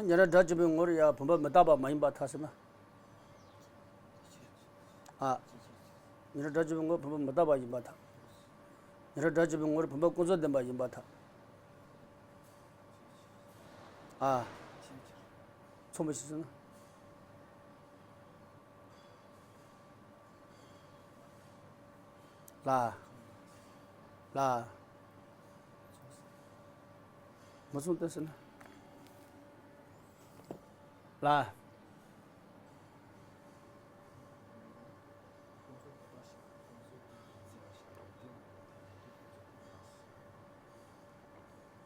ཉན་རང་སྒྲ་བརྗོད་པའི་ངོར་ཡ་བུམ་པ་མི་རྟག་པ་མ་ཡིན་པར་ཐལ་ཟེར་ན། ཨ། ཉན་རང་སྒྲ་བརྗོད་པའི་ངོར་བུམ་པ་མི་རྟག་པ་ཡིན་པར་ཐལ། ཉན་རང་སྒྲ་བརྗོད་པའི་ངོར་བུམ་པ་ཀུན་རྫོབ་བདེན་པ་ཡིན་པར་ཐལ། ཨ། མཚུངས་པའི་ཕྱིར་ཟེར་ན། ལ། ལ། མ་གསུངས་ཏེ་ཟེར་ན། ལ།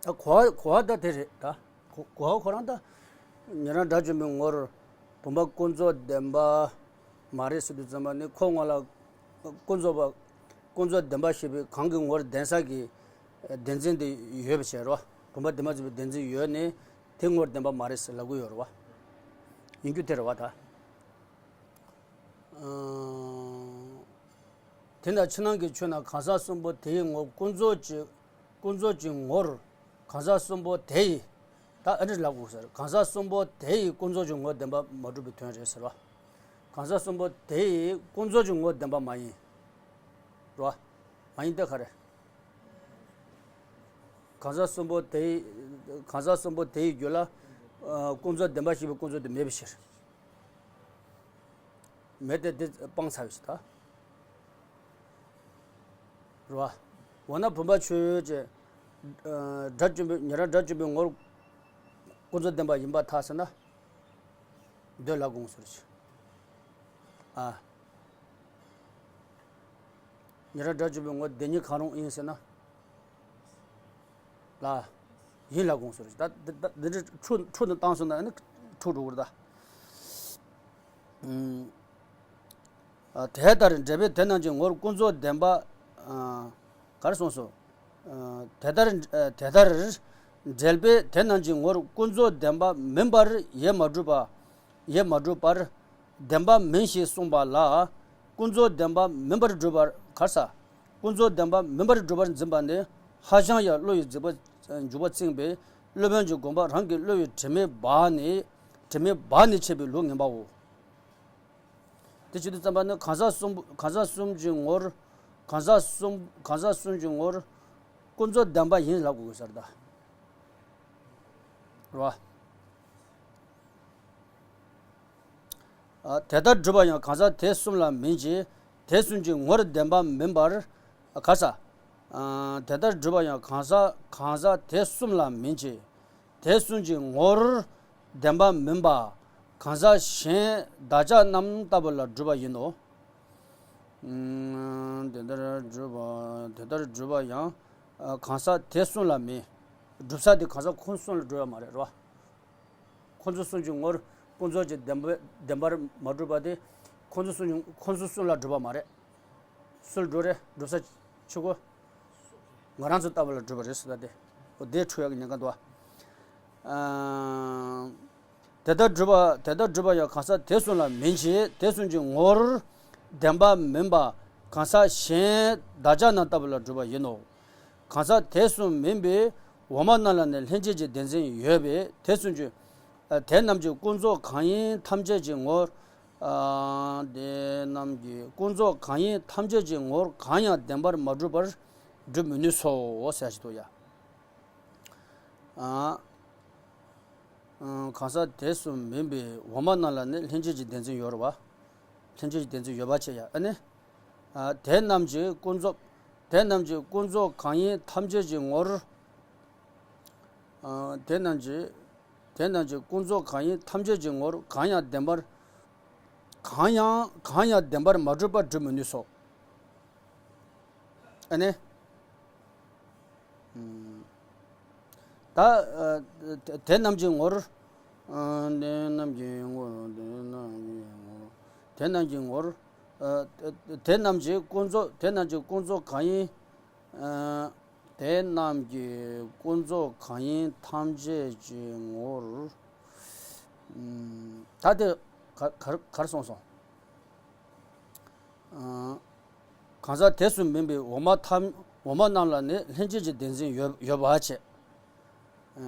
ད་གོ་བ་གོ་བ་ད་དེ་རེད་ད། གོ་གོ་བ་ཁོ་རང་ད། ཉན་རང་སྒྲ་བརྗོད་པའི་ངོར་བུམ་པ་ཀུན་རྫོབ་བདེན་པ་མ་རེད་ཟེར་དུས་ཙམ་པ་ནི་ཁོ་ངོ་ལ་ཀུན་རྫོབ་པ་ཀུན་རྫོབ་བདེན་པ་ཞེས་པའི་གང་གི་ངོར་བདེན་ས་གི་བདེན་འཛིན་དེ་ཡོད་པའི་ཕྱིར་རོ། བུམ་པ་བདེན་པ་ཟེར་བའི་བདེན་འཛིན་ཡོད་ནས་དེ་ངོར་བདེན་པ་མ་རེད་ཟེར་ལབ་གི་ཡོད་རེད་བ། ཡིན་རྒྱུ་དེ་རེད་བ་ད། ཨང་། དེ་ན་ཕྱི་ནང་གི་ཆོས་རྣམས་གང་ཟག་གསུམ་པོ་དེའི་ངོར་ཀུན་རྫོབ་ཀྱི་ཀུན་རྫོབ་ཀྱི་ངོར་གང་ཟག་གསུམ་པོ་དེ་ཡི་ ད་ཨ་འདྲ་ལབ་དགོས་ཟེར། གང་ཟག་གསུམ་པོ་དེ་ཡི་ཀུན་རྫོབ་ཀྱི་ངོ་བདེན་པ་མ་གྲུབ་པའི་དོན་རེད་ཟེར་བ། གང་ཟག་གསུམ་པོ་དེ་ཡི་ཀུན་རྫོབ་ཀྱི་ངོ་བདེན་པ་མ་ཡིན། རེད་བ། མ་ཡིན་ད་ག་རེ། གང་ཟག་གསུམ་པོ་དེ་ཡི་གང་ཟག་གསུམ་པོ་དེ་ཡི་རྒྱུད་ལ་ཨ་ཀུན་རྫོབ་བདེན་པ་ཞེས་པའི་ཀུན་རྫོབ་དེ་མེད་པའི་ཕྱིར། མེད་དེ་དེ་སྤངས་ཚར་བའི་ཕྱིར་ད། རེད་བ། འོ་ན་བུམ་པ་ཆོས་ཅན། ཨ་སྒྲ་གཅིག་པུའི་ཉན་རང་སྒྲ་གཅིག་པུའི་ངོར་ཀུན་རྫོབ་བདེན་པ་ཡིན་པར་ཐལ་ཟེར་ན། འདོད་ལ་དགོངས་ཟེར་ཞིག་ཨ། ཉན་རང་སྒྲ་གཅིག་པུའི་ངོར་བདེན་གཉིས་གང་རུང་ཡིན་ཟེར་ན། ལ། ཡིན་ལ་དགོངས་ཟེར་ཞིག་ད་འདི་འདི་འདི་འཁྲུལ་འཁྲུལ་དུ་བཏང་སོང་ན་ནི་འཁྲུལ་འགྲོ་གི་རེད་ད། ཨུམ། ཨ་དེ་ལྟར་འགྲེལ་པས་དེ་རྣམས་ཀྱི་ངོར་ཀུན་རྫོབ་བདེན་པ། ཨ་ག་རེ་གསུངས་སོ། ཨ་དེ་ལྟར་ཨ་དེ་ལྟར་འགྲེལ་པས་དེ་རྣམས་ཀྱི་ངོར་ཀུན་རྫོབ་བདེན་པ་མིན་པར་ཡེ་མ་གྲུབ་པ། ཡེ་མ་གྲུབ་པར་བདེན་པ་མིན་ཞེས་གསུངས་པ་ལ། ཀུན་རྫོབ་བདེན་པ་མིན་པར་སྒྲུབ་པར་ག་རེ་ཟ། ཀུན་རྫོབ་བདེན་པ་མིན་པར་སྒྲུབ་པར་འཛིན་པ་ནི་ཧ་ཅང་ཡང་བློ་ཡི་འཇུག་པ་འཇུག་པ་བཙེམས་པས་སློབ་དཔོན་གྱི་དགོངས་པ་རང་གི་བློ་ཡི་དྲི་མས་སྦགས་ནས་དྲི་མས་སྦགས་ནས་འཆད་པའི་ལུགས་ངན་པའོ། དེ་བྱེད་དུས་ཙམ་པ་ནི་གང་ཟག་གསུམ་གང་ཟག་གསུམ་གྱི་ངོར། གང་ཟག་གསུམ་གང་ཟག་གསུམ་གྱི་ངོར་ཀུན་རྫོབ་བདེན་པ་ཡིན་ལབ་དགོས་ཀྱི་ཟེར་ད། རེད་བ། ཨ་དེ་ལྟར་སྒྲུབ་པ་ཡང་གང་ཟག་དེ་གསུམ་ལ་མིན་གྱི། དེ་གསུམ་གྱི་ངོར་བདེན་པ་མིན་པར། ག་རེ་ཟ། ཨ་དེ་ལྟར་སྒྲུབ་པ་ཡང་གང་ཟག་གང་ཟག་དེ་གསུམ་ལ་མིན་གྱི། དེ་གསུམ་གྱི་ངོར་བདེན་པ་མིན་པ། གང་ཟག་གཞན་བདག་ཅག་རྣམས་ལྟ་བུ་ལ་སྒྲུབ་པ་ཡིན་ནོ། ཨུམ། དེ་ལྟར་སྒྲུབ་པ་དེ་ལྟར་སྒྲུབ་པ་ཡང་ཨ་གང་ཟག་དེ་གསུམ་ལ་མིན། སྒྲུབ་ས་དེ་གང་ཟག་ཁོང་གསུམ་ལ་སྒྲུབ་ཡ་མ་རེད། རེད་བ། ཁོང་ཚོ་གསུམ་གྱི་ངོར་ཀུན་རྫོབ་ཀྱི་བདེན་པ་བདེན་པར་མ་གྲུབ་པ་དེ། ཁོང་ཚོ་གསུམ་གྱི་ཁོང་ཚོ་གསུམ་ལ་གྲུབ་པ་མ་རེད། སུ་ལ་གྲུབ་རེད། གྲུབ་ས་ཆུ་གོ། ང་རང་ཚོ་ལྟ་བུ་ལ་གྲུབ་པ་རེད་ཟེར་ད་དེ། འོ་དེ་འཁྲུལ་ཡག་གི་ཉེན་ཁ་འདུག་ཨ། དེ་ལྟར་གྲུབ་པ་དེ་ལྟར་གྲུབ་པ་ཡང་གང་ཟག་དེ་གསུམ་ལ་མིན་གྱི། དེ་གསུམ་གྱི་ངོར་བདེན་པ་མིན་པ། གང་ཟག་གཞན་བདག་ཅག་རྣམས་ལྟ་བུ་ལ་གྲུབ་པ་ཡིན་ནོ། གང་ཟག་དེ་གསུམ་མིན་པའི་འོག་མ་རྣམས་ལ་ནི་ལྷན་སྐྱེས་ཀྱི་བདེན་འཛིན་ཡོད་པས་དེ་གསུམ་གྱི། ཨ་དེ་རྣམས་ཀྱི་ཀུན་རྫོབ་གང་ཡིན་ཐམས་ཅད་ཀྱི་ངོར། ཨ་དེ་རྣམས་ཀྱི་ཀུན་རྫོབ་གང་ཡིན་ཐམས་ཅད་ཀྱི་ངོར་གང་ཡང་བདེན་པར་མ་གྲུབ་པར་སྒྲུབ་མི་ནུས་སོ་ཟེར་ཞིག་འདུག་ཡ། ཨ། ཨ་གང་ཟག་དེ་གསུམ་མིན་པའི་འོག་མ་རྣམས་ལ་ནི་ལྷན་སྐྱེས་ཀྱི་བདེན་འཛིན་ཡོད་རེད་བ། ལྷན་སྐྱེས་ཀྱི་བདེན་འཛིན་ཡོད་པ་བྱས་ཡ། ཨ་ནི། ཨ་དེ་རྣམས་ཀྱི་ཀུན་རྫོབ། དེ་རྣམས་ཀྱི་ཀུན་རྫོབ་གང་ཡིན་ཐམས་ཅད་ཀྱི་ངོར། ཨ་དེ་རྣམས་ཀྱི། དེ་རྣམས་ཀྱི་ཀུན་རྫོབ་གང་ཡིན་ཐམས་ཅད་ཀྱི་ངོར་གང་ཡང་བདེན་པར། གང་ཡང་གང་ཡང་བདེན་པར་མ་གྲུབ་པར་སྒྲུབ་མི་ནུས་སོ། ཨ་ནི། ཨུམ། ད་ཨ་དེ་དེ་རྣམས་ཀྱི་ངོར། ཨ་དེ་རྣམས་ཀྱི་ངོར་དེ་རྣམས་ཀྱི་ངོར། དེ་རྣམས་ཀྱི་ངོར། ཨ་དེ་དེ་རྣམས་ཀྱི་ཀུན་རྫོབ་དེ་རྣམས་ཀྱི་ཀུན་རྫོབ་གང་ཡིན། ཨ་དེ་རྣམས་ཀྱི་ཀུན་རྫོབ་གང་ཡིན་ཐམས་ཅད་ཀྱི་ངོར། ཨུམ། ད་དེ་ག་ག་གར་སོང་སོང་། ཨ་གང་ཟག་དེ་གསུམ་མིན་པའི་འོག་མ་ཐམས་འོག་མ་རྣམས་ལ་ནི་ལྷན་སྐྱེས་ཀྱི་བདེན་འཛིན་ཡོད་ཡོད་པ་བྱས། ཨ་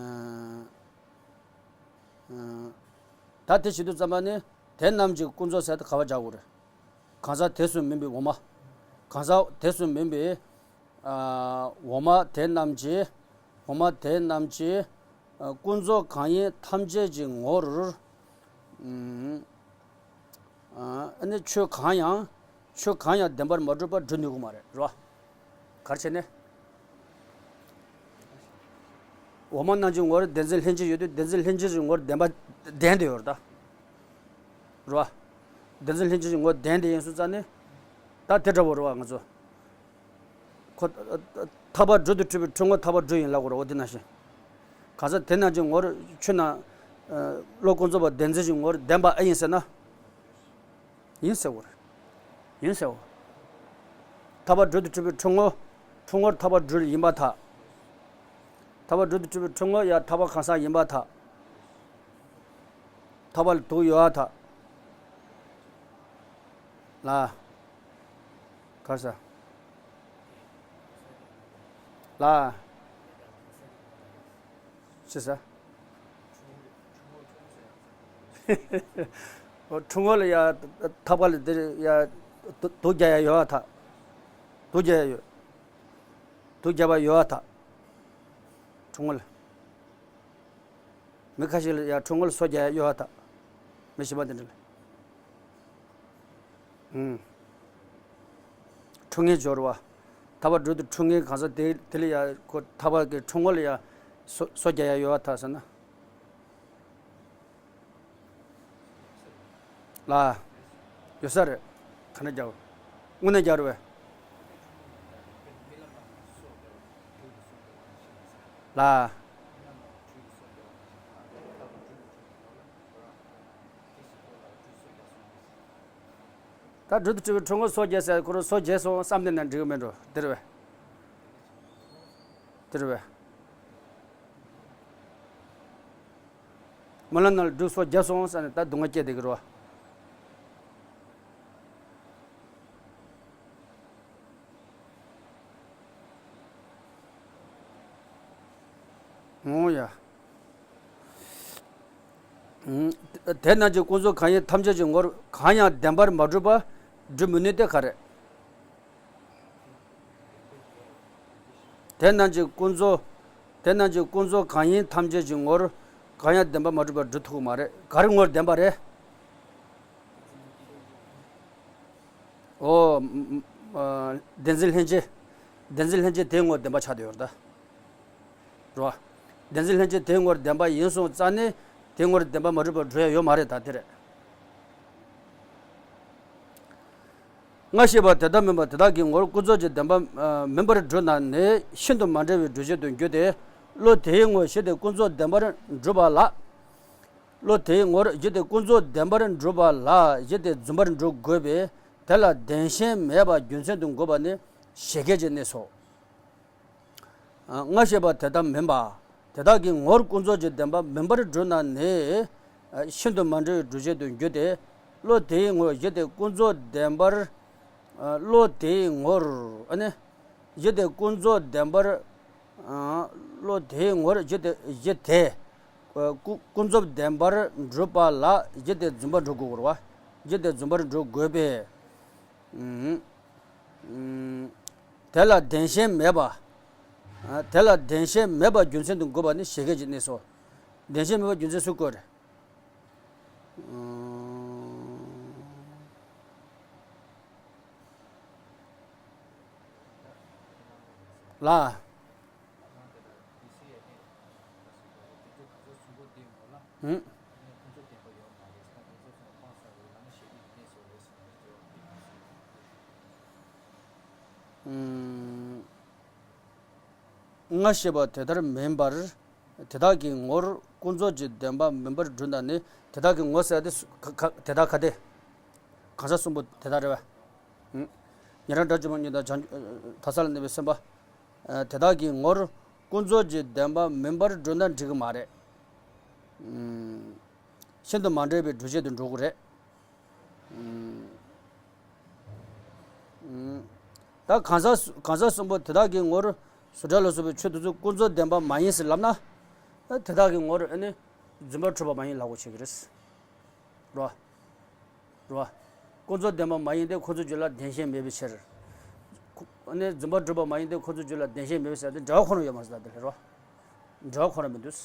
ཨ་ད་དེ་བྱེད་དུས་ཙམ་པ་ནི་དེ་རྣམས་ཀྱི་ཀུན་རྫོབ་ཟེར་དེ་ག་པར་སྦྱར་དགོས་རེད། གང་ཟག་དེ་གསུམ་མིན་པའི་འོག་མ། གང་ཟག་དེ་གསུམ་མིན་པའི། ཨ་འོག་མ་དེ་རྣམས་ཀྱི། འོག་མ་དེ་རྣམས་ཀྱི། ཨ་ཀུན་རྫོབ་གང་ཡིན་ཐམས་ཅད་ཀྱི་ངོར། ཨུམ། ཨ་ནི་ཆོས་གང་ཡང་། ཆོས་གང་ཡང་བདེན་པར་མ་གྲུབ་པར་སྒྲུབ་ནུས་ཀྱི་མ་རེད། རེད་བ། ག་རེ་བྱས་ནས། འོག་མ་རྣམས་ཀྱི་ངོར་བདེན་འཛིན་ལྷན་སྐྱེས་ཡོད་དུས་བདེན་འཛིན་ལྷན་སྐྱེས་ཀྱི་ངོར་བདེན་པ་ལྡན་དུ་ཡོད་རེད་ད། རེད་བ། བདེན་འཛིན་ལྷན་སྐྱེས་ཀྱི་ངོར་ལྡན་དུ་ཡིན་སོང་ཙང་ནི། ད་དེ་འདྲ་བོ་རེད་བ་ང་ཚོ། ཁོ། ཐར་པ་སྦྲུལ་དུ་འཁྲུལ་པའི་འཁྲུལ་ངོ་ཐར་པ་སྦྲུལ་ཡིན་ལབ་དགོས་རེད་འོ་དེ་ནང་བཞིན། གང་ཟག་དེ་རྣམས་ཀྱི་ངོར་ཆོས་རྣམས། བློ་ཀུན་རྫོབ་པ་བདེན་འཛིན་གྱི་ངོར་བདེན་པ་ཨེ་ཡིན་ཟེར་ན། ཡིན་ཟེར་བ་རེད། ཡིན་ཟེར་བ། ཐར་པ་སྦྲུལ་དུ་འཁྲུལ་པའི་འཁྲུལ་ངོ་། འཁྲུལ་ངོར་ཐར་པ་སྦྲུལ་ཡིན་པར་ཐལ། ཐར་པ་སྦྲུལ་དུ་འཁྲུལ་པའི་འཁྲུལ་ངོ་ཡང་ཐར་པ་གང་ཟག་ཡིན་པར་ཐལ། ཐར་པ་ལ་དུག་ཡོད་པར་ཐལ། ལ། གར་ས། ལ། ཅི་ས། འཁྲུལ་ངོ་ལ་ཡ་ཐག་པ་ལ་འདིར་ཡ་དུག་རྒྱག་ཡ་ཡོད་ཨ་ཐག་དུག་རྒྱག་ཡ་ཡོད། དུག་རྒྱག་པ་ཡོད་ཨ་ཐག་འཁྲུལ་ངོ་ལ། མི་ཁ་ཤས་ལ་ཡ་འཁྲུལ་ངོ་ལ་སོ་རྒྱག་ཡ་ཡོད་ཨ་ཐག་མི་ཤི་མ་དེ་འདྲ་ལ། ཨུམ། འཁྲུལ་ངེས་སྦྱོར་བ། ཐག་པ་སྦྲུལ་དུ་འཁྲུལ་ངེས་གང་ཟག་དེ་དེ་ལ་ཡ་ཁོ་ཐག་པ་གི་འཁྲུལ་ངོ་ལ་ཡ་སོ་སོ་རྒྱག་ཡ་ཡོད་ཨ་ཐག་ཟེར་ན། ལ། ཡོད་ས་རེད། ག་ནས་རྒྱག་དངོས་གནས་རྒྱག་རེད་པས། ལ། ད་སྦྲུལ་དུ་འཁྲུལ་བའི་འཁྲུལ་ངོ་སོ་བརྒྱད་ཟེར་ཁོ་རང་སོ་བརྒྱད་སོང་བསམ་བསྡད་ན་འགྲིག་གི་མེད་འགྲོ་དེ་རེད་པས། དེ་རེད་པས། སྨོན་ལམ་ནང་ལ་སྦྲུལ་སོ་བརྒྱད་སོང་ཟེར་ནས་ད་སྡུག་བསྔལ་སྐྱེ་བསྡད་ཀྱི་རེད་པ། འོ་ཡ། དེ་རྣམས་ཀྱི་ཀུན་རྫོབ་གང་ཡིན་ཐམས་ཅད་ཀྱི་ངོར་གང་ཡང་བདེན་པར་མ་གྲུབ་པར་སྒྲུབ་མི་ནུས་ཏེ་ག་རེ། དེ་རྣམས་ཀྱི་ཀུན་རྫོབ། དེ་རྣམས་ཀྱི་ཀུན་རྫོབ་གང་ཡིན་ཐམས་ཅད་ཀྱི་ངོར་གང་ཡང་བདེན་པར་མ་གྲུབ་པར་སྒྲུབ་ཐུབ་ཀྱི་མ་རེད། ག་རེ་ངོར་བདེན་པ་རེད། ཨོ། བདེན་འཛིན་ལྷན་སྐྱེས། བདེན་འཛིན་ལྷན་སྐྱེས་དེའི་ངོར་བདེན་པ་ཆགས་བསྡད་ཡོད་རེད་ད། རེད་བ། བདེན་འཛིན་ལྷན་སྐྱེས་དེའི་ངོར་བདེན་པ་ཡིན་སོང་ཙང་ནི་དེའི་ངོར་བདེན་པ་མ་གྲུབ་པར་སྒྲུབ་ཡ་ཡོད་མ་རེད་ད་དེ་རེད། སྔར་བཤད་པ་དེ་ལྟར་མིན་པར་དེ་དག་གི་ངོར་ཀུན་རྫོབ་ཀྱི་བདེན་པ་མིན་པར་སྒྲུབ་ན་ནི་ཤིན་ཏུ་མ་འབྲེལ་བའི་སྒྲུབ་བྱེད་དུ་འགྱུར་ཏེ། བློ་དེའི་ངོར་གཞི་དེ་ཀུན་རྫོབ་བདེན་པར་འགྲུབ་པ་ལ། བློ་དེའི་ངོར་གཞི་དེ་ཀུན་རྫོབ་བདེན་པར་འགྲུབ་པ་ལ་གཞི་དེ་རྫུན་པར་འགྲུབ་དགོས་པས་དེ་ལ་བདེན་ཞེན་མེད་པ་རྒྱུ་མཚན་དུ་འགོད་པ་ནི་བཞད་གད་ཀྱི་གནས་སོ། སྔར་བཤད་པ་དེ་ལྟར་མིན་པ། དེ་དག་གི་ངོར་ཀུན་རྫོབ་ཀྱི་བདེན་པ་མིན་པར་སྒྲུབ་ན་ནི། ཤིན་ཏུ་མ་འབྲེལ་བའི་སྒྲུབ་བྱེད་དུ་འགྱུར་ཏེ། བློ་དེའི་ངོར་གཞི་དེ་ཀུན་རྫོབ་བདེན་པར། བློ་དེའི་ངོར་ཨ་ནི། གཞི་དེ་ཀུན་རྫོབ་བདེན་པར། བློ་དེའི་ངོར་གཞི་དེ་གཞི་དེ། ཀུ་ཀུན་རྫོབ་བདེན་པར་གྲུབ་པ་ལ་གཞི་དེ་རྫུན་པར་འགྲུབ་དགོས་རེད་བ། གཞི་དེ་རྫུན་པར་འགྲུབ་དགོས་པས། དེ་ལ་བདེན་ཞེན་མེད་པ། དེ་ལ་བདེན་ཞེན་མེད་པ་རྒྱུ་མཚན་དུ་འགོད་པ་ནི་བཞད་གད་ཀྱི་གནས་སོ། བདེན་ཞེན་མེད་པ་རྒྱུ་མཚན་སུས་བཀོད་རེད། ལ། ཧུམ། སྔར་བཤད་པ་དེ་ལྟར་མིན་པར། དེ་དག་གི་ངོར་ཀུན་རྫོབ་ཀྱི་བདེན་པ་མིན་པར་སྒྲུབ་ན་ནི་དེ་དག་གི་ངོ་ཟེར་ཏེ་སུ་ག་ག་དེ་དག་ག་དེ། གང་ཟག་གསུམ་པོ་དེ་དག་རེད་པས། ཉན་རང་སྒྲ་བཅོས་མ་གཉིས་དང་བྱང་ཆུབ་ཐར་ས་ལ་གནས་པའི་སེམས་དཔའ། དེ་དག་གི་ངོར་ཀུན་རྫོབ་ཀྱི་བདེན་པ་མིན་པར་སྒྲུབ་ན་འགྲིག་གི་མ་རེད། ཤིན་ཏུ་མ་འབྲེལ་བའི་སྒྲུབ་བྱེད་དུ་འགྲོ་གི་རེད། ད་གང་ཟག་གང་ཟག་གསུམ་པོ་དེ་དག་གི་ངོར་གཟུགས་སྒྲ་ལ་སོགས་པའི་ཆོས་དེ་ཚོ་ཀུན་རྫོབ་བདེན་པ་མ་ཡིན་ཟེར་ལབ་ན། དེ་དག་གི་ངོར་ཨ་ནི་རྫུན་པར་གྲུབ་པ་མ་ཡིན་ལབ་དགོས་བྱེད་ཀྱི་རེད། རོ། རོ། ཀུན་རྫོབ་བདེན་པ་མ་ཡིན་ཏེ་ཁོ་ཚོའི་རྒྱུད་ལ་བདེན་ཞེན་མེད་པའི་ཕྱིར། ཁོ་ཨ་ནི་རྫུན་པར་གྲུབ་པ་མ་ཡིན་ཏེ་ཁོ་ཚོའི་རྒྱུད་ལ་བདེན་ཞེན་མེད་པའི་ཕྱིར་དེ་འབྲེལ་བ་ཁོ་རང་ཡོད་མ་རེད་ད་དེ་ལས་རོ། འབྲེལ་བ་ཁོ་རང་མི་འདུག་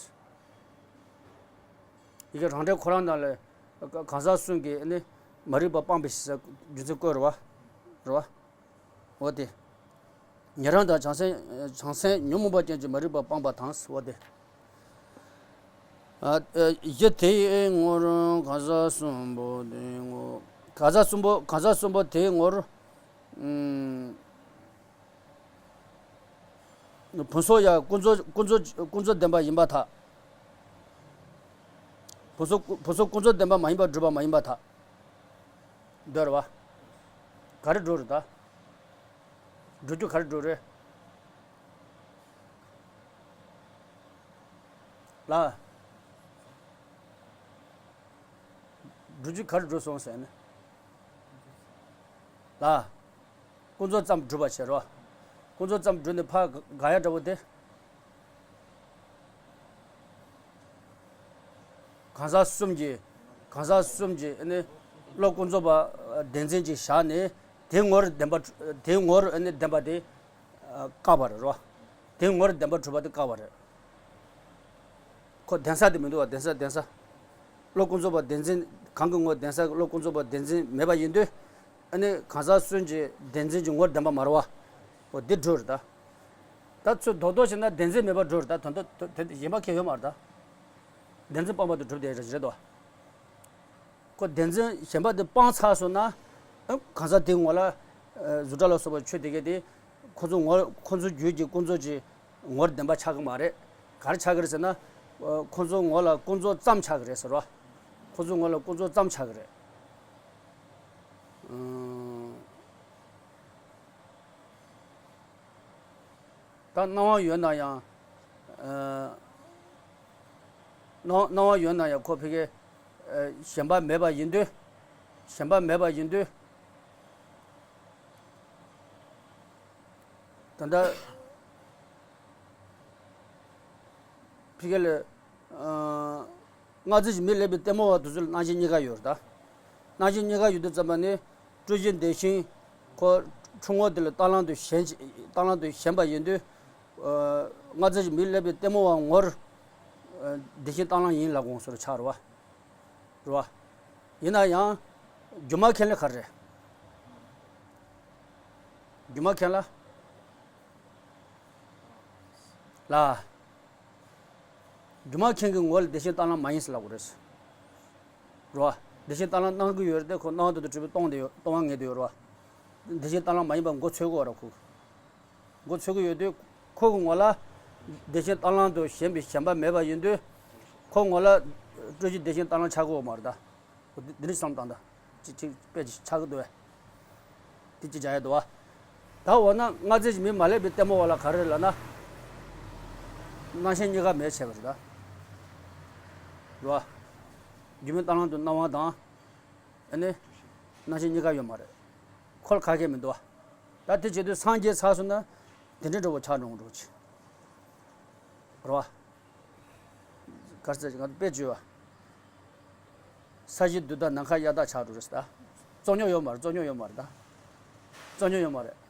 ཡི་གེ་རང་འགྲེལ་ཁོ་རང་ནང་ལ་གང་ཟག་གསུམ་གྱི་ནི་མ་རིག་པ་སྤངས་པའི་ཕྱིར་རྒྱུ་མཚན་བཀོད་རེད་བ། རེད་བ། འོ་དེ། ཉན་རང་དང་བྱང་སེམས་བྱང་སེམས་ཉོན་མོངས་པ་ཅན་གྱི་མ་རིག་པ་སྤངས་པ་དང་འོ་དེ། ཨ་གཞི་དེའི་ངོར་གང་ཟག་གསུམ་པོ་དེའི་ངོར་གང་ཟག་གསུམ་པོ་གང་ཟག་གསུམ་པོ་དེའི་ངོར། ཕུང་སོགས་ཡང་ཀུན་རྫོབ་ཀུན་རྫོབ་ཀུན་རྫོབ་བདེན་པ་ཡིན་པར་ཐལ། ཕུང་སོགས་ཕུང་སོགས་ཀུན་རྫོབ་བདེན་པ་མ་ཡིན་པར་སྒྲུབ་པ་མ་ཡིན་པར་ཐལ། འདོད་རེད་བ། ག་རེ་སྒྲུབ་རེད་ད། སྒྲུབ་རྒྱུ་ག་རེ་སྒྲུབ་རེད། ལ། སྒྲུབ་རྒྱུ་ག་རེ་སྒྲུབ་སོང་ཟེར་ན། ལ། ཀུན་རྫོབ་ཙམ་སྒྲུབ་པ་བྱེད་རོགས། ཀུན་རྫོབ་ཙམ་སྒྲུབ་ནས་ཕར་དགག་ཡ་འདྲ་བོ་དེ། གང་ཟག་གསུམ་གྱི། གང་ཟག་གསུམ་གྱི་ཨ་ནི་བློ་ཀུན་རྫོབ་པ་བདེན་འཛིན་གྱི་བཞག་ནས་དེའི་ངོར་བདེན་པ་དེའི་ངོར་ཨ་ནི་བདེན་པ་དེ་བཀག་པ་རེད་རོ། དེའི་ངོར་བདེན་པ་གྲུབ་པ་དེ་བཀག་པ་རེད། ཁོ་བདེན་ས་དེ་མི་འདུག་བ། བདེན་ས་བདེན་ས། བློ་ཀུན་རྫོབ་པ་བདེན་འཛིན་གང་གི་ངོར་བདེན་ས་བློ་ཀུན་རྫོབ་པ་བདེན་འཛིན་མེད་པ་ཡིན་དུས། ཨ་ནི་གང་ཟག་གསུམ་གྱི་བདེན་འཛིན་གྱི་ངོར་བདེན་པ་མ་རེད་བ། འོ་འདི་འགྲོ་རེད་ད། ད་ཚུར་རྡོག་རྡོག་བྱས་ན་བདེན་འཛིན་མེད་པར་འགྲོ་རེད་ད། དོན་དུ་དེ་གཞན་པ་ཁྱད་ཡོད་མ་རེད་ད། བདེན་འཛིན་སྤངས་པ་དེ་གྲུབ་བསྡད་རེད་དོ། ཁོ་བདེན་འཛིན་གཞན་པ་དེ་སྤངས་ཚར་སོང་ན། ཨ་གང་ཟག་དེའི་ངོ་ལ་ཨ་གཟུགས་སྒྲ་ལ་སོགས་པ་ཆོས་དེ་གས་དེ་ཁོ་ཚོ་ངོ་ཁོ་ཚོ་རྒྱུད་ཀྱི་ཀུན་རྫོབ་ཀྱི་ངོར་བདེན་པ་ཆགས་ཀྱི་མ་རེད། ག་རེ་ཆགས་ཀྱི་རེད་ཟེར་ན། ཨ་ཁོ་ཚོ་ངོ་ལ་ཀུན་རྫོབ་ཙམ་ཆགས་ཀྱི་རེད་ཟེར་བ། ཁོ་ཚོ་ངོ་ལ་ཀུན་རྫོབ་ཙམ་ཆགས་ཀྱི་རེད། ཨང་། ད་སྣང་བ་ཡོད་ན་ཡང་། ཨ་སྣང་སྣང་བ་ཡོད་ན་ཡང་ཁོ་ཕ་གི་ཨ་གཞན་པ་མེད་པ་ཡིན་དུས། གཞན་པ་མེད་པ་ཡིན་དུས། ད་ལྟ་ཕ་གི་ལ་ཨ་སྔ་ཕྱི་གི་མི་ལེགས་པའི་ལྟད་མོ་བ་དེ་ཚོ་ལ་སྣང་ཞེན་གཉིས་ཀ་ཡོད་རེད་ད། སྣང་ཞེན་གཉིས་ཀ་ཡོད་དུས་ཙམ་པ་ནི་སྤྲོས་གཞི་འདས་ཤིང་། ཁོ་འཁྲུལ་ངོ་དེ་ལ་རྟ་གླང་དུ་ཞེན་རྟ་གླང་དུ་ཞེན་པ་ཡིན་དུས། ཨ་སྔ་ཕྱི་གི་མི་ལེགས་པའི་ལྟད་མོ་བ་ངོར་ཨ་བདེ་ཞིང་རྟ་གླང་ཡིན་ལབ་དགོངས་སོ་ཆགས་རེད་བ། རེད་བ། ཡིན་ན་ཡང་། སྒྱུ་མ་མཁན་ལ་ག་རེ་རེད། སྒྱུ་མ་མཁན་ལ། ལ། སྒྱུ་མ་མཁན་གྱི་ངོ་ལ་བདེ་ཞིང་རྟ་གླང་མ་ཡིན་ཟེར་ལབ་དགོས་རེད། རེད་བ། བདེ་ཞིང་རྟ་གླང་སྣང་གི་ཡོད་རེད་དེ་ཁོ་སྣང་དུ་གྲུབ་པའི་སྟོང་དེ་ཡོད་སྟོང་བ་ངེས་དེ་ཡོད་རེད་བ། བདེ་ཞིང་རྟ་གླང་མ་ཡིན་པ་མགོ་ཚོས་དགོས་རེད་ཁོ། མགོ་ཚོས་ཀྱི་ཡོད་དུས་ཁོ་གི་ངོ་ལ་བདེ་ཞིང་རྟ་གླང་དུ་ཞེན་པའི་ཞེན་པ་མེད་པ་ཡིན་དུས། ཁོ་ངོ་ལ་སྤྲོས་གཞི་བདེ་ཞིང་རྟ་གླང་ཆགས་ཀྱི་ཡོད་མ་རེད་ད། འོ་འདི་འདི་འདྲ་བསམ་བཏང་ད། ཅིག་ཅིག་དཔེ་ཅིག་ཆགས་ཀྱི་འདུག་བས། དེ་ཅིག་བྱ་ཡ་འདུག་བ། ད་འོ་ན་སྔ་ཕྱི་གི་མི་མ་ལེགས་པའི་ལྟད་མོ་བ་ལ་ག་རེ་ལབ་ན། སྣང་ཞེན་གཉིས་ཀ་མེད་བྱས་པ་རེད་ད། རེད་བ། སྒྱུ་མའི་རྟ་གླང་དུ་སྣང་བ་དང་། ཨ་ནི། སྣང་ཞེན་གཉིས་ཀ་ཡོད་མ་རེད། ཁོ་ལ་ག་གེ་མི་འདུག་བ། ད་དེ་བྱེད་དུས་སངས་རྒྱས་ཚར་སོང་ན། དེ་འདྲའི་འགྲོ་བ་ཆགས་འགྲོ་འགྲོ་ཆེ། རེད་བ། ག་རེ་ཟེར་ང་ཚོ་དཔེ་བརྗོད་བ། ས་གཞི་རྡུལ་དག་ནམ་མཁའ་གཡའ་དག་ཆགས་འགྲོ་རེད་ཟེར་ད། རྩོད་རྙོག་ཡོད་མ་རེད། རྩོད་རྙོག་ཡོད་མ་རེད་ད། རྩོད་རྙོག་ཡོད་མ་རེད།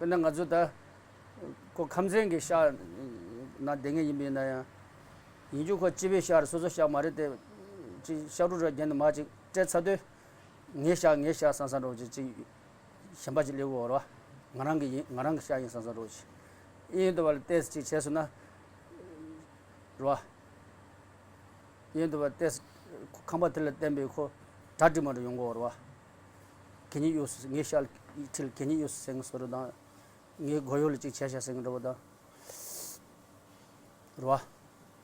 དཔེར་ན་ང་ཚོ་ད་ཁོ་ཁམས་ཚན་གྱི་ཤག་ན་བསྡད་མཁན་ཡིན་པ་ཡིན་ན་ཡང་། ཡིན་རྒྱུ་ཁོ་སྤྱི་པའི་ཤག་རེད། སོ་སོ་ཤག་མ་རེད་དེ། ཅིག་ཤག་རུ་ར་རྒྱན་དུ་མ་ཅིག་སྤྲད་ཚར་དུས། ངའི་ཤག་ངའི་ཤག་བསམ་བསམ་འགྲོ་ཅིག་ཅིག་གཞན་པ་ཅིག་སླེབས་ཡོད་རེད་བ། ང་རང་གི་ཡིན་ང་རང་གི་ཤག་ཡིན་བསམ་བསམ་འགྲོ་ཅིག་ཡིན་འདུག་བ་ལ་ཏོག་ཙམ་ཅིག་བྱས་སོང་ན། རེད་བ། ཡིན་འདུག་བ་ཏོག་ཙམ་ཁང་པ་དེ་ལ་བརྟེན་པའི་ཁོ་གྲ་སྒྲིག་མ་འགྲོ་ཡོང་གི་ཡོད་རེད་བ། གད་སྙིགས་གཡུགས་སོང་ངའི་ཤག་ཁྲིར་གད་སྙིགས་གཡུགས་སོང་ཟེར་མཁན་བཟོ་འདྲ་དང་། ངའི་སྒོ་ཡོལ་ལ་ཅིག་བྱས་ཤག་ཟེར་མཁན་འདྲ་བོ་དང་། རེད་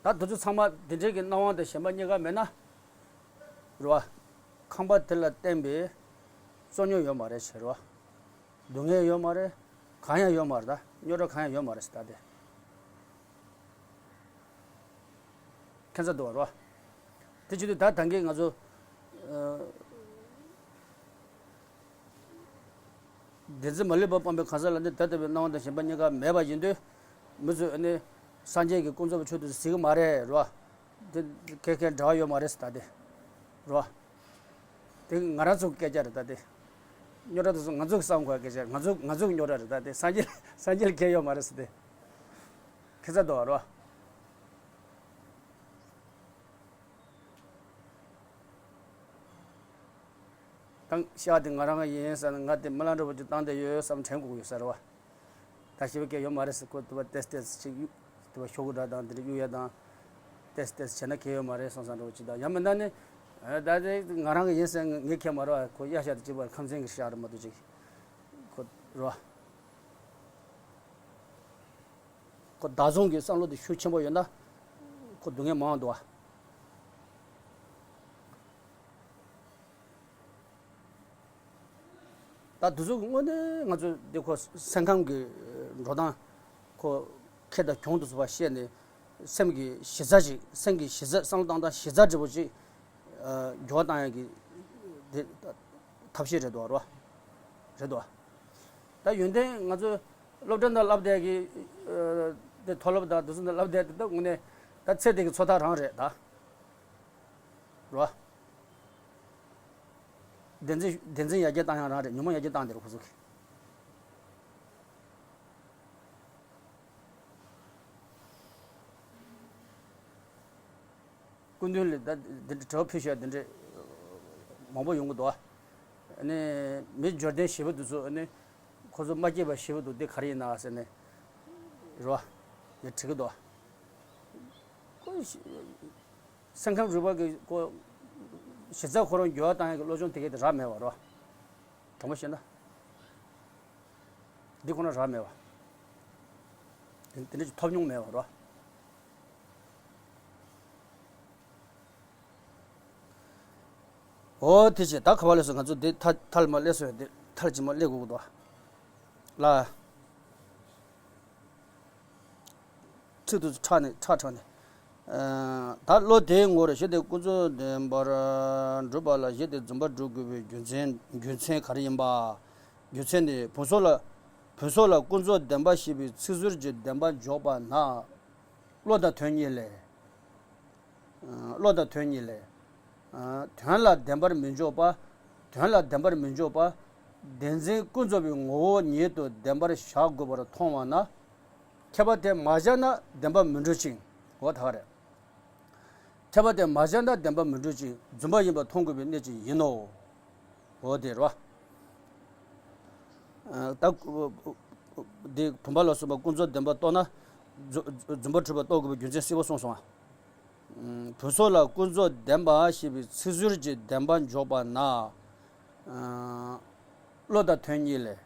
བ། ད་དེ་ཚོ་ཚང་མ་འདི་འདྲའི་གི་སྣང་བ་དང་ཞེན་པ་གཉིས་ཀ་མེད་ན། རེད་བ། ཁང་པ་དེ་ལ་བརྟེན་པའི་རྩོད་རྙོག་ཡོད་མ་རེད་ཟེར་བ། སྡུག་བསྔལ་ཡོད་མ་རེད། གང་ཡང་ཡོད་མ་རེད་ད། རྙོག་དྲ་གང་ཡང་ཡོད་མ་རེད་ཟེར་ད་དེ། ཁྱད་མཚར་འདུག་བ་རེད་བ། དེ་བྱེད་དུས་ད་ད་གིན་ང་ཚོ། ཨ། བདེན་འཛིན་མ་ལུས་པ་སྤངས་པའི་གང་ཟག་ལ་ནི་དེ་ལྟ་བུའི་སྣང་བ་དང་ཞེན་པ་གཉིས་ཀ་མེད་པ་ཡིན་དུས། མི་ཚོས་ཨ་ནི་སངས་རྒྱས་ཀྱི་ཀུན་རྫོབ་པའི་ཆོས་དེ་ཚོ་ཟེར་གི་མ་རེད་རོ། དེ་ཁེ་ཁེ་འབྲེལ་བ་ཡོད་མ་རེད་ཟེར་ད་དེ། རོ། དེ་ང་རང་ཚོ་གི་སྐད་ཆ་རེད་ད་དེ། རྙོག་དྲ་དེ་ཚོ་ང་ཚོ་གི་བསམ་དགོས་སྐད་ཆ་ང་ཚོ་ང་ཚོ་གི་རྙོག་དྲ་རེད་ད་དེ། སངས་རྒྱས་སངས་རྒྱས་ལ་ཁེ་ཡོད་མ་རེད་ཟེར་དེ། ཁེ་ཚ་འདུག་རོ། ད་ཤག་དེ་ང་རང་ཡིན་ཟེར་ན་ང་དེ་རྨི་ལམ་འདྲ་པོ་ཅིག་བཏང་བསྡད་ཡོད་བསམ་དྲན་དགོས་ཀྱི་ཡོད་ས་རེད་བ། ད་ཞེ་པོ་སྐད་ཡོད་མ་རེད་ཟེར་ཁོ་དུ་བ་ཏེས་ཏེས་ཅིག་གཡུག་དུ་བ་ཤོག་གུ་འདྲ་དང་དེ་འདྲ་གཡུག་ཡ་དང་། ཏེས་ཏེས་བྱས་ན་ཁེ་ཡོད་མ་རེད་བསམ་བསམ་འདྲ་པོ་ཅིག་དང་ཡང་མིན་ན་ནི། ད་དེ་ང་རང་གི་ཡིན་ཟེར་ངས་ཁེ་མ་རེད་བ། ཁོ་གཡའ་ཤག་དེ་གཅིག་པ་ཁམས་ཚན་གྱི་ཤག་རེད་མ་གཏོགས་ཅིག་ཁོ་རེད་བ། ཁོ་བདག་བཟུང་གི་བསམ་བློ་དེ་ཤུགས་ཆེན་པོ་ཡོད་ན། ཁོ་སྡུག་བསྔལ་མང་འདུག་བ། ད་དུས་ཚོད་ཀྱི་དངོས་གནས་ང་ཚོ་འདི་ཁོ་སེམས་ཁམས་ཀྱི་འགྲོ་སྟངས་ཁོ་ཁེ་དང་གྱོང་དུ་ཚུད་པ་ཤེས་ནས་སེམས་ཀྱི་གཞི་རྩ་ཅིག་སེམས་ཀྱི་གཞི་རྩ་བསམ་བློ་བཏང་སྟངས་གཞི་རྩ་འདྲ་པོ་ཅིག་འགྱུར་བ་བཏང་ཡག་གི་དེ་ཐབས་ཤེས་རེད་འདུག་རོ། རེད་འདུག་ད་ཡོན་ཏན་ང་ཚོ་སློབ་གྲྭ་འདི་བསླབ་བསྡད་ཀྱི་ཨ་དེ་མཐོ་སློབ་དང་དེ་ཚོ་འདི་བསླབ་བསྡད་དེ་ད་དངོས་གནས་ད་ཚེ་འདི་གི་འཚོ་ཐབས་རང་རེད་ད། རོ། བདེན་འཛིན་བདེན་འཛིན་ཡར་རྒྱས་བཏང་ཡང་རང་རེད། ཉོན་མོངས་ཡར་རྒྱས་བཏང་དེ་རེད་ཁོ་ཚོ་གི། སྐུ་མདུན་ལ་ད་འདི་འདྲ་དྲི་བ་ཕུལ་ཤག་འདི་འདྲ་མང་པོ་ཡོང་གི་འདུག་ཨ་ནི་མི་འབྱོར་ལྡན་ཞེ་པོ་འདི་ཚོ་ཨ་ནི་ཁོ་ཚོ་མ་སྐྱིད་པ་ཞེ་པོ་འདུག་འདི་ག་རེ་ཡིན་ན་ཟེར་ནས་རོ། ངས་དྲི་གི་འདུག་ཁོ་སེམས་ཁམས་རིག་པ་གི་ཁོ་གཞི་རྩ་ཁོ་རང་འགྱུར་བ་བཏང་ཡག་གི་བློ་སྦྱོང་དེ་གས་དེ་རག་མེད་པ་རོ། དྲང་པོ་བཤད་ན། འདི་ཁོ་ན་རག་མེད་པ། དེ་འདྲ་ཅིག་ཐོབ་མྱོང་མེད་པ་རོ། འོ་དེ་བྱས་ད་ག་བ་ལས་སོང་ང་ཚོ་འདི་མཐའ་མཐའ་ལ་མ་སླེབས་སོང་ཡ་འདི་མཐའ་ལ་ཅིག་མ་སླེབས་དགོས་ཀྱི་འདུག་ལ། ཚིག་ཏུ་ཁྲག་ནས་ཁྲག་ཁྲག་ནས། ཨ་ད་བློ་དེའི་ངོར་གཞི་དེ་ཀུན་རྫོབ་བདེན་པར་སྒྲུབ་པ་ལ་གཞི་དེ་རྫུན་པར་སྒྲུབ་དགོས་པའི་རྒྱུ་མཚན་རྒྱུ་མཚན་ག་རེ་ཡིན་པ། རྒྱུ་མཚན་ནི་བུམ་སོགས་ལ་བུམ་སོགས་ལ་ཀུན་རྫོབ་བདེན་པ་ཞེས་པའི་ཚིག་ཟུར་གྱི་བདེན་པ་འཇོག་པ་ན། བློ་དང་དོན་གཉིས་ལས། བློ་དང་དོན་གཉིས་ལས། དོན་ལ་བདེན་པར་མི་འཇོག་པ། དོན་ལ་བདེན་པར་མི་འཇོག་པ། བདེན་འཛིན་ཀུན་རྫོབ་པའི་ངོ་བོ་ཉིད་དུ་བདེན་པར་བཞག་དགོས་པར་མཐོང་བ་ན། ཁྱད་པར་དེ་མ་བཞག་ན་བདེན་པར་མི་འགྲོ་ཅིང་། འོ་ད་ག་རེད། ཁྱད་པར་དེ་མ་བཞག་ན་བདེན་པར་མི་འགྲོ་ཅིང་རྫུན་པ་ཡིན་པར་མཐོང་དགོས་པའི་གནད་ཀྱིས་ཡིན་ནོ། འོ་དེ་རེད་བ། ད་འདི་བུམ་པ་ལ་སོགས་པ་ཀུན་རྫོབ་བདེན་པ་རྟོགས་ན། རྫུ་རྫུན་པ་འཁྲུལ་པ་རྟོགས་དགོས་པའི་རྒྱུ་མཚན་གསལ་པོ་གསུངས་སོང་ང་། བུམ་སོགས་ལ་ཀུན་རྫོབ་བདེན་པ་ཞེས་པའི་ཚིག་ཟུར་གྱི་བདེན་པ་འཇོག་པ་ན། བློ་དང་དོན་གཉིས་ལས།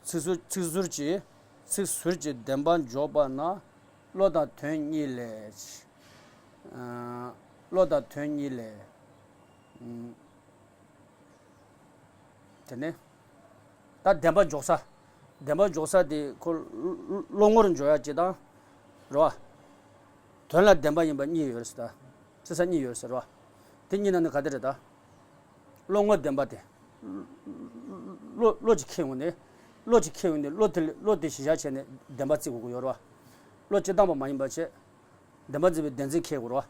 ཚིག་ཟུར་ཚིག་ཟུར་གྱི་ཚིག་ཟུར་གྱི་བདེན་པ་འཇོག་པ་ན། བློ་དང་དོན་གཉིས་ལས། བློ་དང་དོན་གཉིས་ལས། དེ་ནས་ད་བདེན་པ་འཇོག་ས། བདེན་པ་འཇོག་ས་དེ་ཁོ་བློ་ངོར་འཇོག་ཡ་ཅིག་དང་། རེད་བ། དོན་ལ་བདེན་པ་ཡིན་པ་གཉིས་ཡོད་རེད་ཟེར་ད། རྩི་ས་གཉིས་ཡོད་རེད་ཟེར་བ། དེ་གཉིས་ནང་ནས་ག་དེ་རེད་ད། བློ་ངོར་བདེན་པ་དེ། བློ་བློ་གཅིག་ཁེལ་འོང་ནས། བློ་གཅིག་ཁེལ་འོང་ནས་བློ་དེ་བློ་དེ་གཞི་བཞག་བྱས་ནས་བདེན་པ་བརྩི་དགོས་ཀྱི་ཡོད་རེད་བ། བློ་སྤྱིར་བཏང་པ་མ་ཡིན་པ་བྱས། བདེན་པ་འཛིན་པའི་བདེན་འཛིན་ཁེལ་དགོས་རེད་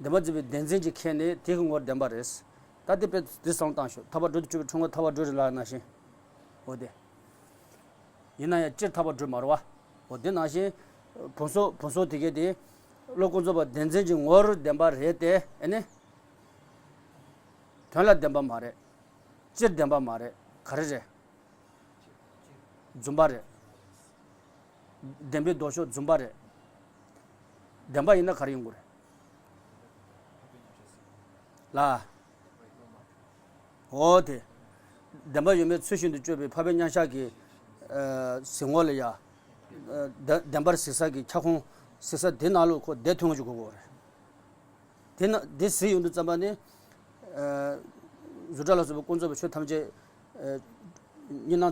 བ། བདེན་པ་འཛིན་པའི་བདེན་འཛིན་གྱིས་ཁེལ་ནས་དེ་གི་ངོར་བདེན་པ་རེད། ད་དེ་དཔེ་འདི་བསམ་བློ་བཏང་ཤོག་ཐར་པ་སྒྲུབ་ཏུ་བཅུག་པའི་འཁྲུལ་ངོ་ཐར་པ་སྒྲུབ་རེད་ལབ་ནང་བཞིན། འོ་དེ། ཡིན་ན་ཡང་སྤྱིར་ཐར་པ་སྒྲུབ་མ་རེད་བ། འོ་དེ་ནང་བཞིན། བུམ་སོགས་བུམ་སོགས་དེ་གས་དེ། བློ་ཀུན་རྫོབ་པ་བདེན་འཛིན་གྱི་ངོར་བདེན་པ་རེད་དེ་ཨེ་ནི། དོན་ལ་བདེན་པ་མ་རེད། སྤྱིར་བདེན་པ་མ་རེད། ག་རེ་རེད། རྫུན་པ་རེད། བདེན་པའི་ལྡོག་ཕྱོགས་རྫུན་པ་རེད། བདེན་པ་ཡིན་ན་ག་རེ་ཡིན་དགོས་རེད། ལ། འོ་དེ། བདེན་པ་ཡོད་མེད་ཚུལ་བཞིན་དུ་དཔྱོད་པའི་འཕགས་པའི་མཉམ་གཞག་གི། ཨ་གཟིགས་ངོ་ལ་ཡ། ཨ་བདེན་བདེན་པར་གཟིགས་ས་གི་ཁྱབ་ཁོངས་གཟིགས་ས་དེ་ནང་ལོགས་ཁོ་བསྡད་ཐུབ་ངེས་ཅིག་དགོས་ཀྱི་ཡོད་རེད། དེ་ན་དེ་གཟིགས་ཡོང་དུས་ཙམ་པ་ནི། ཨ་རྫུ་འཕྲུལ་ལ་སོགས་པའི་ཀུན་རྫོབ་པའི་ཆོས་ཐམས་ཅད། ཨ་གཉིས་སྣང་། ཨ་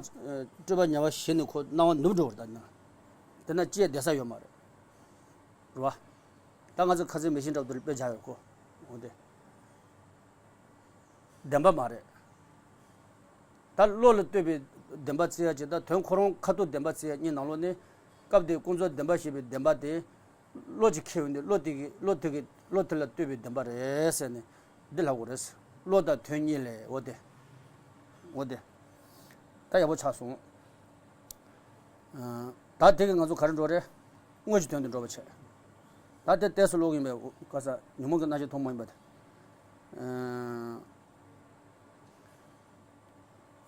སྤྲོས་པ་ཉེ་བར་ཞི་ནས་ཁོ་སྣང་བ་ནུབ་འགྲོ་བར་ད་ན། དེ་ན་ཅི་ཡང་བསྡད་ས་ཡོད་མ་རེད། རེད་བ། ད་ང་ཚོ་ཁ་སང་མེ་ཤིང་འདྲ་པོ་དེར་དཔེ་བཞག་ཡོད་ཁོ། འོ་དེ། བདེན་པ་མ་རེད། ད་བློ་ལ་ལྟོས་པའི་བདེན་པ་བརྩི་ཡ་ཅིག་ད་དོན་ཁོ་རང་ཁ་ཐུག་བདེན་པ་བརྩི་ཡ་གཉིས་ནང་ལོགས་ནི། སྐབས་དེའི་ཀུན་རྫོབ་བདེན་པ་ཞེས་པའི་བདེན་པ་དེ། བློ་གཅིག་ཁེལ་ཡོང་དུས་བློ་དེ་གི་བློ་དེ་གི་བློ་དེ་ལ་ལྟོས་པའི་བདེན་པ་རེད་ཟེར་ནས་འདི་ལབ་དགོས་རེད། བློ་དང་དོན་གཉིས་ལས་འོ་དེ། འོ་དེ། ད་ཡག་པོ་ཆགས་སོང་། ཨ་ད་དེ་གི་ང་ཚོ་ག་རེ་འགྲོ་རེད། དངོས་ཀྱི་དོན་དུ་འགྲོ་བ་བྱས། ད་དེ་ཏོག་ཙམ་ཀློག་གིན་པའི་ག་ས་ཉོན་མོངས་ཀྱི་རྣམ་གཞག་ཐུན་མོང་མ་ཡིན་པ་དེ།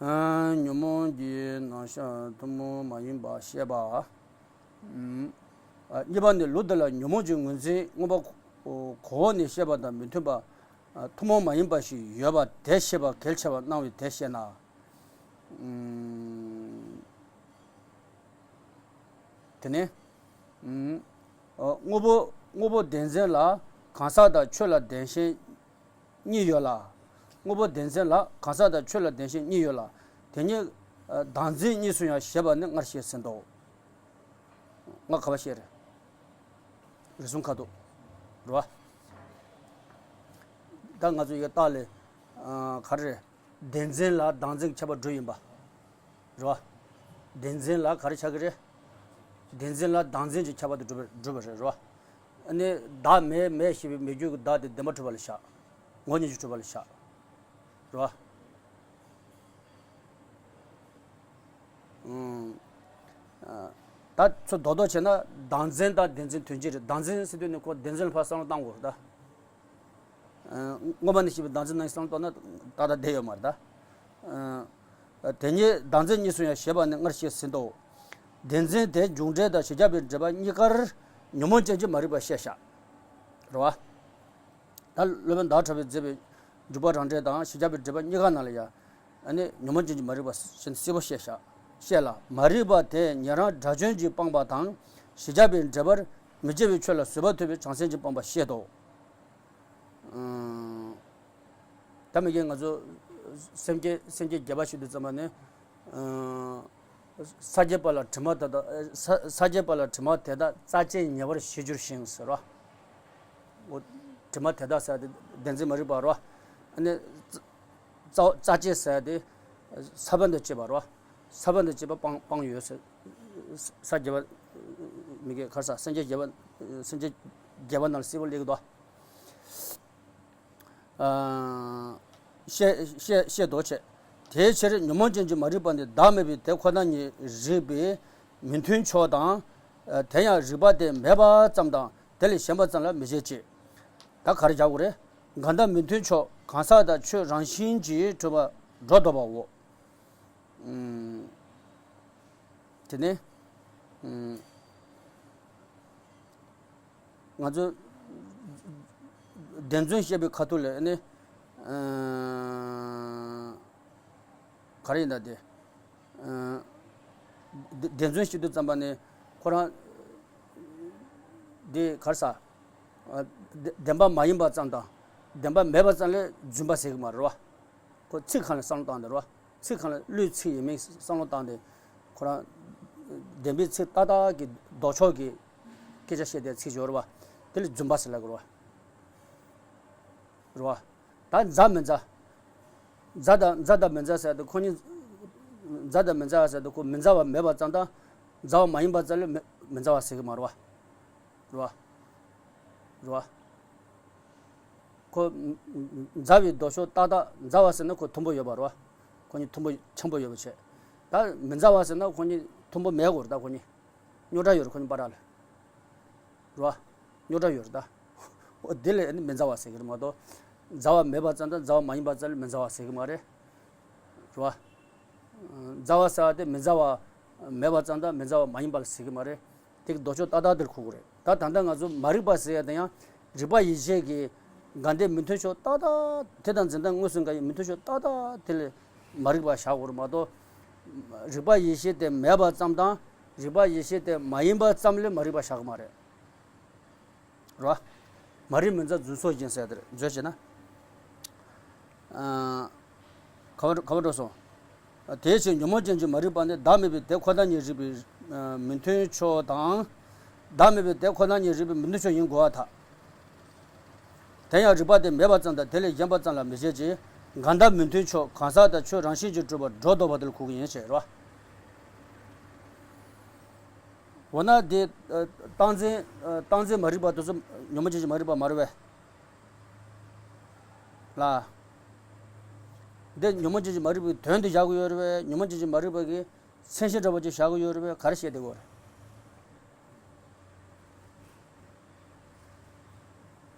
ཨ་ཉོན་མོངས་ཀྱི་རྣམ་གཞག་ཐུན་མོང་མ་ཡིན་པ་བཤད་པ། ཨ་གཉིས་པ་ནི་ལུགས་འདི་ལ་ཉོན་མོངས་ཀྱི་ངོས་འཛིན་མངོན་པ་གོ་འོག་ནས་བཤད་པ་དང་མི་མཐུན་པ། ཨ་ཐུན་མོང་མ་ཡིན་པ་ཞིག་ཡོད་པ་དེ་བཤད་པ་གལ་ཆེ་བར་སྣང་བས་དེ་བཤད་ན། ཨུམ། དེ་ནས། ཨུམ། ཨ་དངོས་པོ་དངོས་པོ་བདེན་འཛིན་ལ་གང་ཟག་དང་ཆོས་ལ་བདེན་ཞེན་གཉིས་ཡོད་ལ། དངོས་པོ་བདེན་འཛིན་ལ་གང་ཟག་དང་ཆོས་ལ་བདེན་ཞེན་གཉིས་ཡོད་ལ། དེ་གཉིས། ཨ་བདག་འཛིན་གཉིས་སུ་ཡང་བཞེད་པ་ནི་སྔར་བཤད་ཟིན་ཏོ། ང་ག་པར་བཤད་རེད། རེ་ཟུང་ཁ་ཐུག་རེད་བ། ད་ང་ཚོ་ཡོད་རྟགས་ལས། ཨ་ག་རེ་རེད། བདེན་འཛིན་ལ་བདག་འཛིན་གྱི་ཁྱབ་པ་སྒྲུབ་ཡིན་པ། རེད་བ། བདེན་འཛིན་ལ་ག་རེ་ཆགས་ཀྱི་རེད། བདེན་འཛིན་ལ་བདག་འཛིན་གྱི་ཁྱབ་པ་དེ་སྒྲུབ་པ་སྒྲུབ་པ་རེད། རེད་བ། ཨ་ནི་བདག་མེད་མེད་ཞེས་པའི་མེད་རྒྱུ་གི་བདག་དེ་བདེན་པ་གྲུབ་པ་ལ་བཞག་ངོ་བོ་ཉིད་ཀྱིས་གྲུབ་པ་ལ་བཞག་རེད་བ། ཨུམ། ཨ། ད་ཚུར་རྡོག་རྡོག་བྱས་ན་བདག་འཛིན་དང་བདེན་འཛིན་དོན་གཅིག་རེད། བདག་འཛིན་ཟེར་དུས་ནི་ཁོ་བདེན་འཛིན་ལ་ཕར་བསམ་བློ་བཏང་དགོས་རེད་ད། ཨ། སྔོན་མ་ནས་བཤད་པའི་བདག་འཛིན་ནང་བསམ་བློ་གཏོང་ན་ཏག་ཏག་བསྡད་ཡོད་མ་རེད་ད། ཨ། དེ་ཉིད་བདག་འཛིན་གཉིས་སུ་ཡང་ཞེས་པ་ནི་སྔར་བཤད་ཟིན་ཏོ། བདེན་འཛིན་དེ་འཇུག་འབྲས་དང་གཞི་རྒྱ་བའི་འབྲེལ་པ་གཉིས་ཀར་ཉོན་མོངས་ཅན་གྱི་མ་རིག་པ་བཤད་བཞག་རེད་བ། ད་སློབ་དཔོན་ཟླ་བ་གྲགས་པས་མཛད་པའི་འཇུག་པ་རང་འབྲས་དང་གཞི་རྒྱ་བའི་འབྲེལ་པ་གཉིས་ཀ་ནང་ལ་ཡང་། ཨ་ནི་ཉོན་མོངས་ཅན་གྱི་མ་རིག་པ་ཞེས་གསལ་པོ་བཤད་བཞག་བཤད་ལ། མ་རིག་པ་དེ་ཉན་རང་དགྲ་བཅོམ་གྱིས་སྤངས་པ་དང་གཞི་རྒྱ་བའི་འབྲེལ་པར་མི་བྱེད་པའི་ཆོས་ལ་བཟོད་པ་ཐོབ་པའི་བྱང་སེམས་ཀྱིས་སྤངས་པ་བཤད་དོ། ཨང་། ད་མི་རྒན་ང་ཚོ་སེམས་བསྐྱེད་སེམས་བསྐྱེད་བརྒྱད་པ་ཞིག་ཏུ་བརྩམས་པ་ནི། ཨང་། ས་སྐྱེས་པ་ལ་དྲི་མ་དེ་དག་ས་ས་སྐྱེས་པ་ལ་དྲི་མ་དེ་དག་རྩ་ཅན་ཉེ་བར་ཞི་འགྱུར་ཞིང་ཟེར་བ། འོ། དྲི་མ་དེ་དག་ཟེར་དེ་བདེན་འཛིན་མ་རིག་པ་རོ། ཨ་ནི། རྩ་རྩ་ཅན་ཟེར་དེ། ས་བོན་དང་བཅས་པ་རོ། ས་བོན་དང་བཅས་པ་སྤང་སྤང་ཡོད་ཟེར། ས་བརྒྱད་པ། མི་དགེ་གར་ས་སེམས་བསྐྱེད་བརྒྱད་པ། སེམས་བསྐྱེད་བརྒྱད་པ་ནང་ལ་གསལ་པོ་སླེབས་ཀྱི་འདུག་ཨ། བཤད་བཤད་བཤད་དོ་བྱས། དེའི་ཕྱིར་ཉོན་མོངས་ཅན་གྱི་མ་རིག་པ་ནི་བདག་མེད་པའི་དེ་ཁོ་ན་ཉིད་རིག་པའི་མི་མཐུན་ཕྱོགས་དང་། དེ་ཡང་རིག་པ་དེ་མེད་པ་ཙམ་དང་དེ་ལས་གཞན་པ་ཙམ་ལ་མི་བྱེད་ཅེས། ད་ག་རེ་བྱ་དགོས་རེད། གང་དག་མི་མཐུན་ཕྱོགས་གང་ཟག་དང་ཆོས་རང་བཞིན་གྱིས་གྲུབ་པ་སྒྲོ་འདོགས་པའོ། ཨུམ། དེ་ནས། ཨུམ། ང་ཚོ་བདེན་རྫུན་བཤད་པའི་ཁ་ཐུག་ལ་ནི། ཨ། ག་རེ་ཡིན་ད་དེ། ཨ། བདེན་བདེན་རྫུན་བཤད་དུས་ཙམ་པ་ནི་ཁོ་རང་། དེ་ག་རེ་ཟ། ཨ། བདེན་བདེན་པ་མ་ཡིན་པ་ཙམ་དང་། བདེན་པ་མེད་པ་ཙམ་ལ་རྫུན་པ་ཟེར་གི་མ་རེད་བ། ཁོ་ཚིག་གང་ལ་བསམ་བློ་བཏང་དེ་རེད་བ། ཚིག་གང་ལ་བློས་ཚིག་ཡིན་མིན་བསམ་བློ་བཏང་སྟེ། ཁོ་རང་བདེན་པའི་ཚིག་ཏག་ཏག་གི་ལྡོག་ཕྱོགས་ཀྱི་སྐད་ཆ་བཤད་དེ་ཚིག་སྦྱོར་བ། དེ་ལ་རྫུན་པ་ཟེར་ལབ་དགོས་རེད་བ། རེད་བ། ད་མཛའ་མི་མཛའ། མཛའ་དང་མཛའ་དང་མི་མཛའ་ཟེར་དུས་ཁོ་གཉིས། མཛའ་དང་མི་མཛའ་ཟེར་དུས་ཁོ་མི་མཛའ་བ་མེད་པ་ཙམ་དང་། མཛའ་བ་མ་ཡིན་པ་ཙམ་ལ་མི་མི་མཛའ་བ་ཟེར་གི་མ་རེད་བ། རེད་བ། རེད་བ། ཁོ་མཛའ་བའི་ལྡོག་ཕྱོགས་ཏག་ཏག་མཛའ་བ་ཟེར་ན་ཁོ་མཐུན་པོ་ཡོད་པ་རེད་བ། ཁོ་གཉིས་མཐུན་པོ་འཆམ་པོ་ཡོད་པ་བྱས། ད་མི་མཛའ་བ་ཟེར་ན་ཁོ་གཉིས་མཐུན་པོ་མེད་དགོས་རེད་ད་ཁོ་གཉིས། རྙོག་དྲ་ཡོད་རེད་ཁོ་གཉིས་བར་ལ། རེད་བ། རྙོག་དྲ་ཡོད་རེད་ད། འོ་དེ་ལས་ནི་མི་མཛའ་བ་ཟེར་གི་རེད་མ་གཏོགས། མཛའ་བ་མེད་པ་ཙམ་དང་མཛའ་བ་མ་ཡིན་པ་ཙམ་ལ་མི་མཛའ་བ་ཟེར་གི་མ་རེད། རེད་བ། མཛའ་བ་ཟེར་བ་དེ་མི་མཛའ་བ་མེད་པ་ཙམ་དང་མི་མཛའ་བ་མ་ཡིན་པ་ལ་ཟེར་གི་མ་རེད། དེ་གི་ལྡོག་ཕྱོགས་ཏག་ཏག་དེར་གོ་གི་རེད། ད་ད་ལྟ་ང་ཚོ་མ་རིག་པ་ཟེར་ཡ་དེ་ཡང་རིག་པ་ཡིད་ཤེས་ཀྱི་འགལ་ཟླའི་མི་མཐུན་ཕྱོགས་ཏག་ཏག་དེ་དང་འཛིན་སྟངས་དངོས་སུ་འགལ་བའི་མི་མཐུན་ཕྱོགས་ཏག་ཏག་དེ་ལ་མ་རིག་པ་བཞག་དགོས་རེད་མ་གཏོགས། རིག་པ་ཡིད་ཤེས་དེ་མེད་པ་ཙམ་དང་རིག་པ་ཡིད་ཤེས་དེ་མ་ཡིན་པ་ཙམ་ལ་མ་རིག་པ་བཞག་གི་མ་རེད། རེད་བ། མ་རིག་མི་མཛའ་རྫུན་སོགས་བཞིན་ཟེར་དེར་བརྗོད་བྱས་ན། ཨ། ག་བ་ག་བ་འགྲོ་སོང་། དེའི་ཕྱིར་ཉོན་མོངས་ཅན་གྱི་མ་རིག་པ་ནི་བདག་མེད་པའི་དེ་ཁོ་ན་ཉིད་རིག་པའི་མི་མཐུན་ཕྱོགས་དང་། བདག་མེད་པའི་དེ་ཁོ་ན་ཉིད་རིག་པའི་མི་མཐུན་ཕྱོགས་ཡིན་དགོས་པར་ཐལ། དེ་ཡང་རིག་པ་དེ་མེད་པ་ཙམ་དང་དེ་ལས་གཞན་པ་ཙམ་ལ་མི་བྱེད་ཅིང་གང་ལྟར་མི་མཐུན་ཕྱོགས་གང་ཟག་དང་ཆོས་རང་བཞིན་གྱིས་གྲུབ་པར་སྒྲོ་འདོགས་པ་དེ་ལ་གོ་གི་ཡིན་ཞེས་རོ། འོ་ན་དེ་ཨ་སྟངས་འཛིན་ཨ་སྟངས་འཛིན་མ་རིག་པ་དེ་ཚོ་ཉོན་མོངས་ཅན་གྱི་མ་རིག་པ་མ་རེད་པས། ལ། འདི་ཉོན་མོངས་ཅན་གྱི་མ་རིག་པའི་དོན་དུ་བཞག་གི་ཡོད་རེད་པས། ཉོན་མོངས་ཅན་གྱི་མ་རིག་པ་གི་མཚན་གཞི་འདྲ་པོ་ཅིག་བཞག་གི་ཡོད་རེད་པས། ག་རེ་བཤད་བསྡད་ཀྱི་ཡོད་རེད།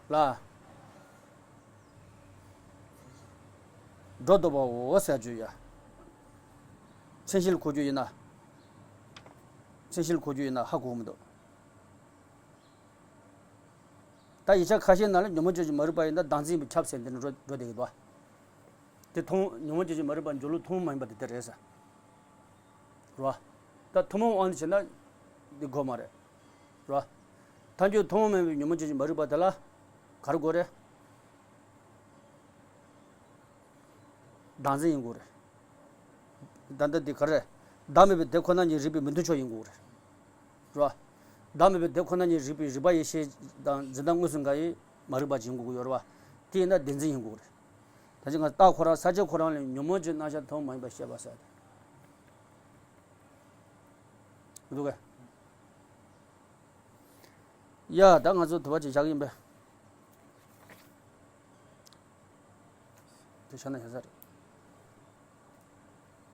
ལ། སྒྲོ་འདོགས་པའོ་ཟེར་རྒྱུ་ཡ། མཚན་གཞི་ལ་གོ་རྒྱུ་ཡིན་ན། མཚན་གཞི་ལ་གོ་རྒྱུ་ཡིན་ན་ཧ་གོ་གི་མི་འདུག་ད་ཡིག་ཆ་ཁ་ཤས་ནང་ལ་ཉོན་མོངས་ཅན་གྱི་མ་རིག་པ་ཡིན་ན་བདག་འཛིན་པའི་ཁྱབ་ཟེར་འདི་ནས་འགྲོ་འགྲོ་བསྡད་ཀྱི་འདུག་དེ་ཐུན་ཉོན་མོངས་ཅན་གྱི་མ་རིག་པ་འཇོག་ལུགས་ཐུན་མོང་མ་ཡིན་པ་དེ་དེ་རེད་ཟེར། རེད་བ། ད་ཐུན་མོང་དབང་དུ་བྱས་ན་འདི་དགོས་མ་རེད། རེད་བ། ཐལ་འགྱུར་ཐུན་མོང་མིན་པའི་ཉོན་མོངས་ཅན་གྱི་མ་རིག་པ་དེ་ལ་ག་རེ་དགོས་རེད། བདག་འཛིན་ཡིན་དགོས་རེད། ད་ལྟ་འདི་ག་རེ། བདག་མེད་པའི་དེ་ཁོ་ན་ཉིད་རིག་པའི་མི་མཐུན་ཕྱོགས་ཡིན་དགོས་རེད། རེད་བ། བདག་མེད་པའི་དེ་ཁོ་ན་ཉིད་རིག་པའི་རིག་པ་ཡེ་ཤེས་དང་འཛིན་སྟངས་དངོས་སུ་འགལ་བའི་མ་རིག་པ་ཅིག་ཡིན་དགོས་ཀྱི་ཡོད་རེད་བ། དེ་ཡིན་ན་བདེན་འཛིན་ཡིན་དགོས་རེད། ད་ཅི་ང་རྟགས་ཁོ་རང་ས་བཅད་ཁོ་རང་ལས་ཉོན་མོངས་ཀྱི་རྣམ་གཞག་མཐོང་མ་ཡིན་པ་བཤད་པ་ཟེར་ཏེ། འདུག་གས། ཡ་ད་ང་ཚོ་དུ་བ་ཅིག་བཞག་གི་ཡིན་པས། དེ་བཞག་ན་བཞག་ས་རེད།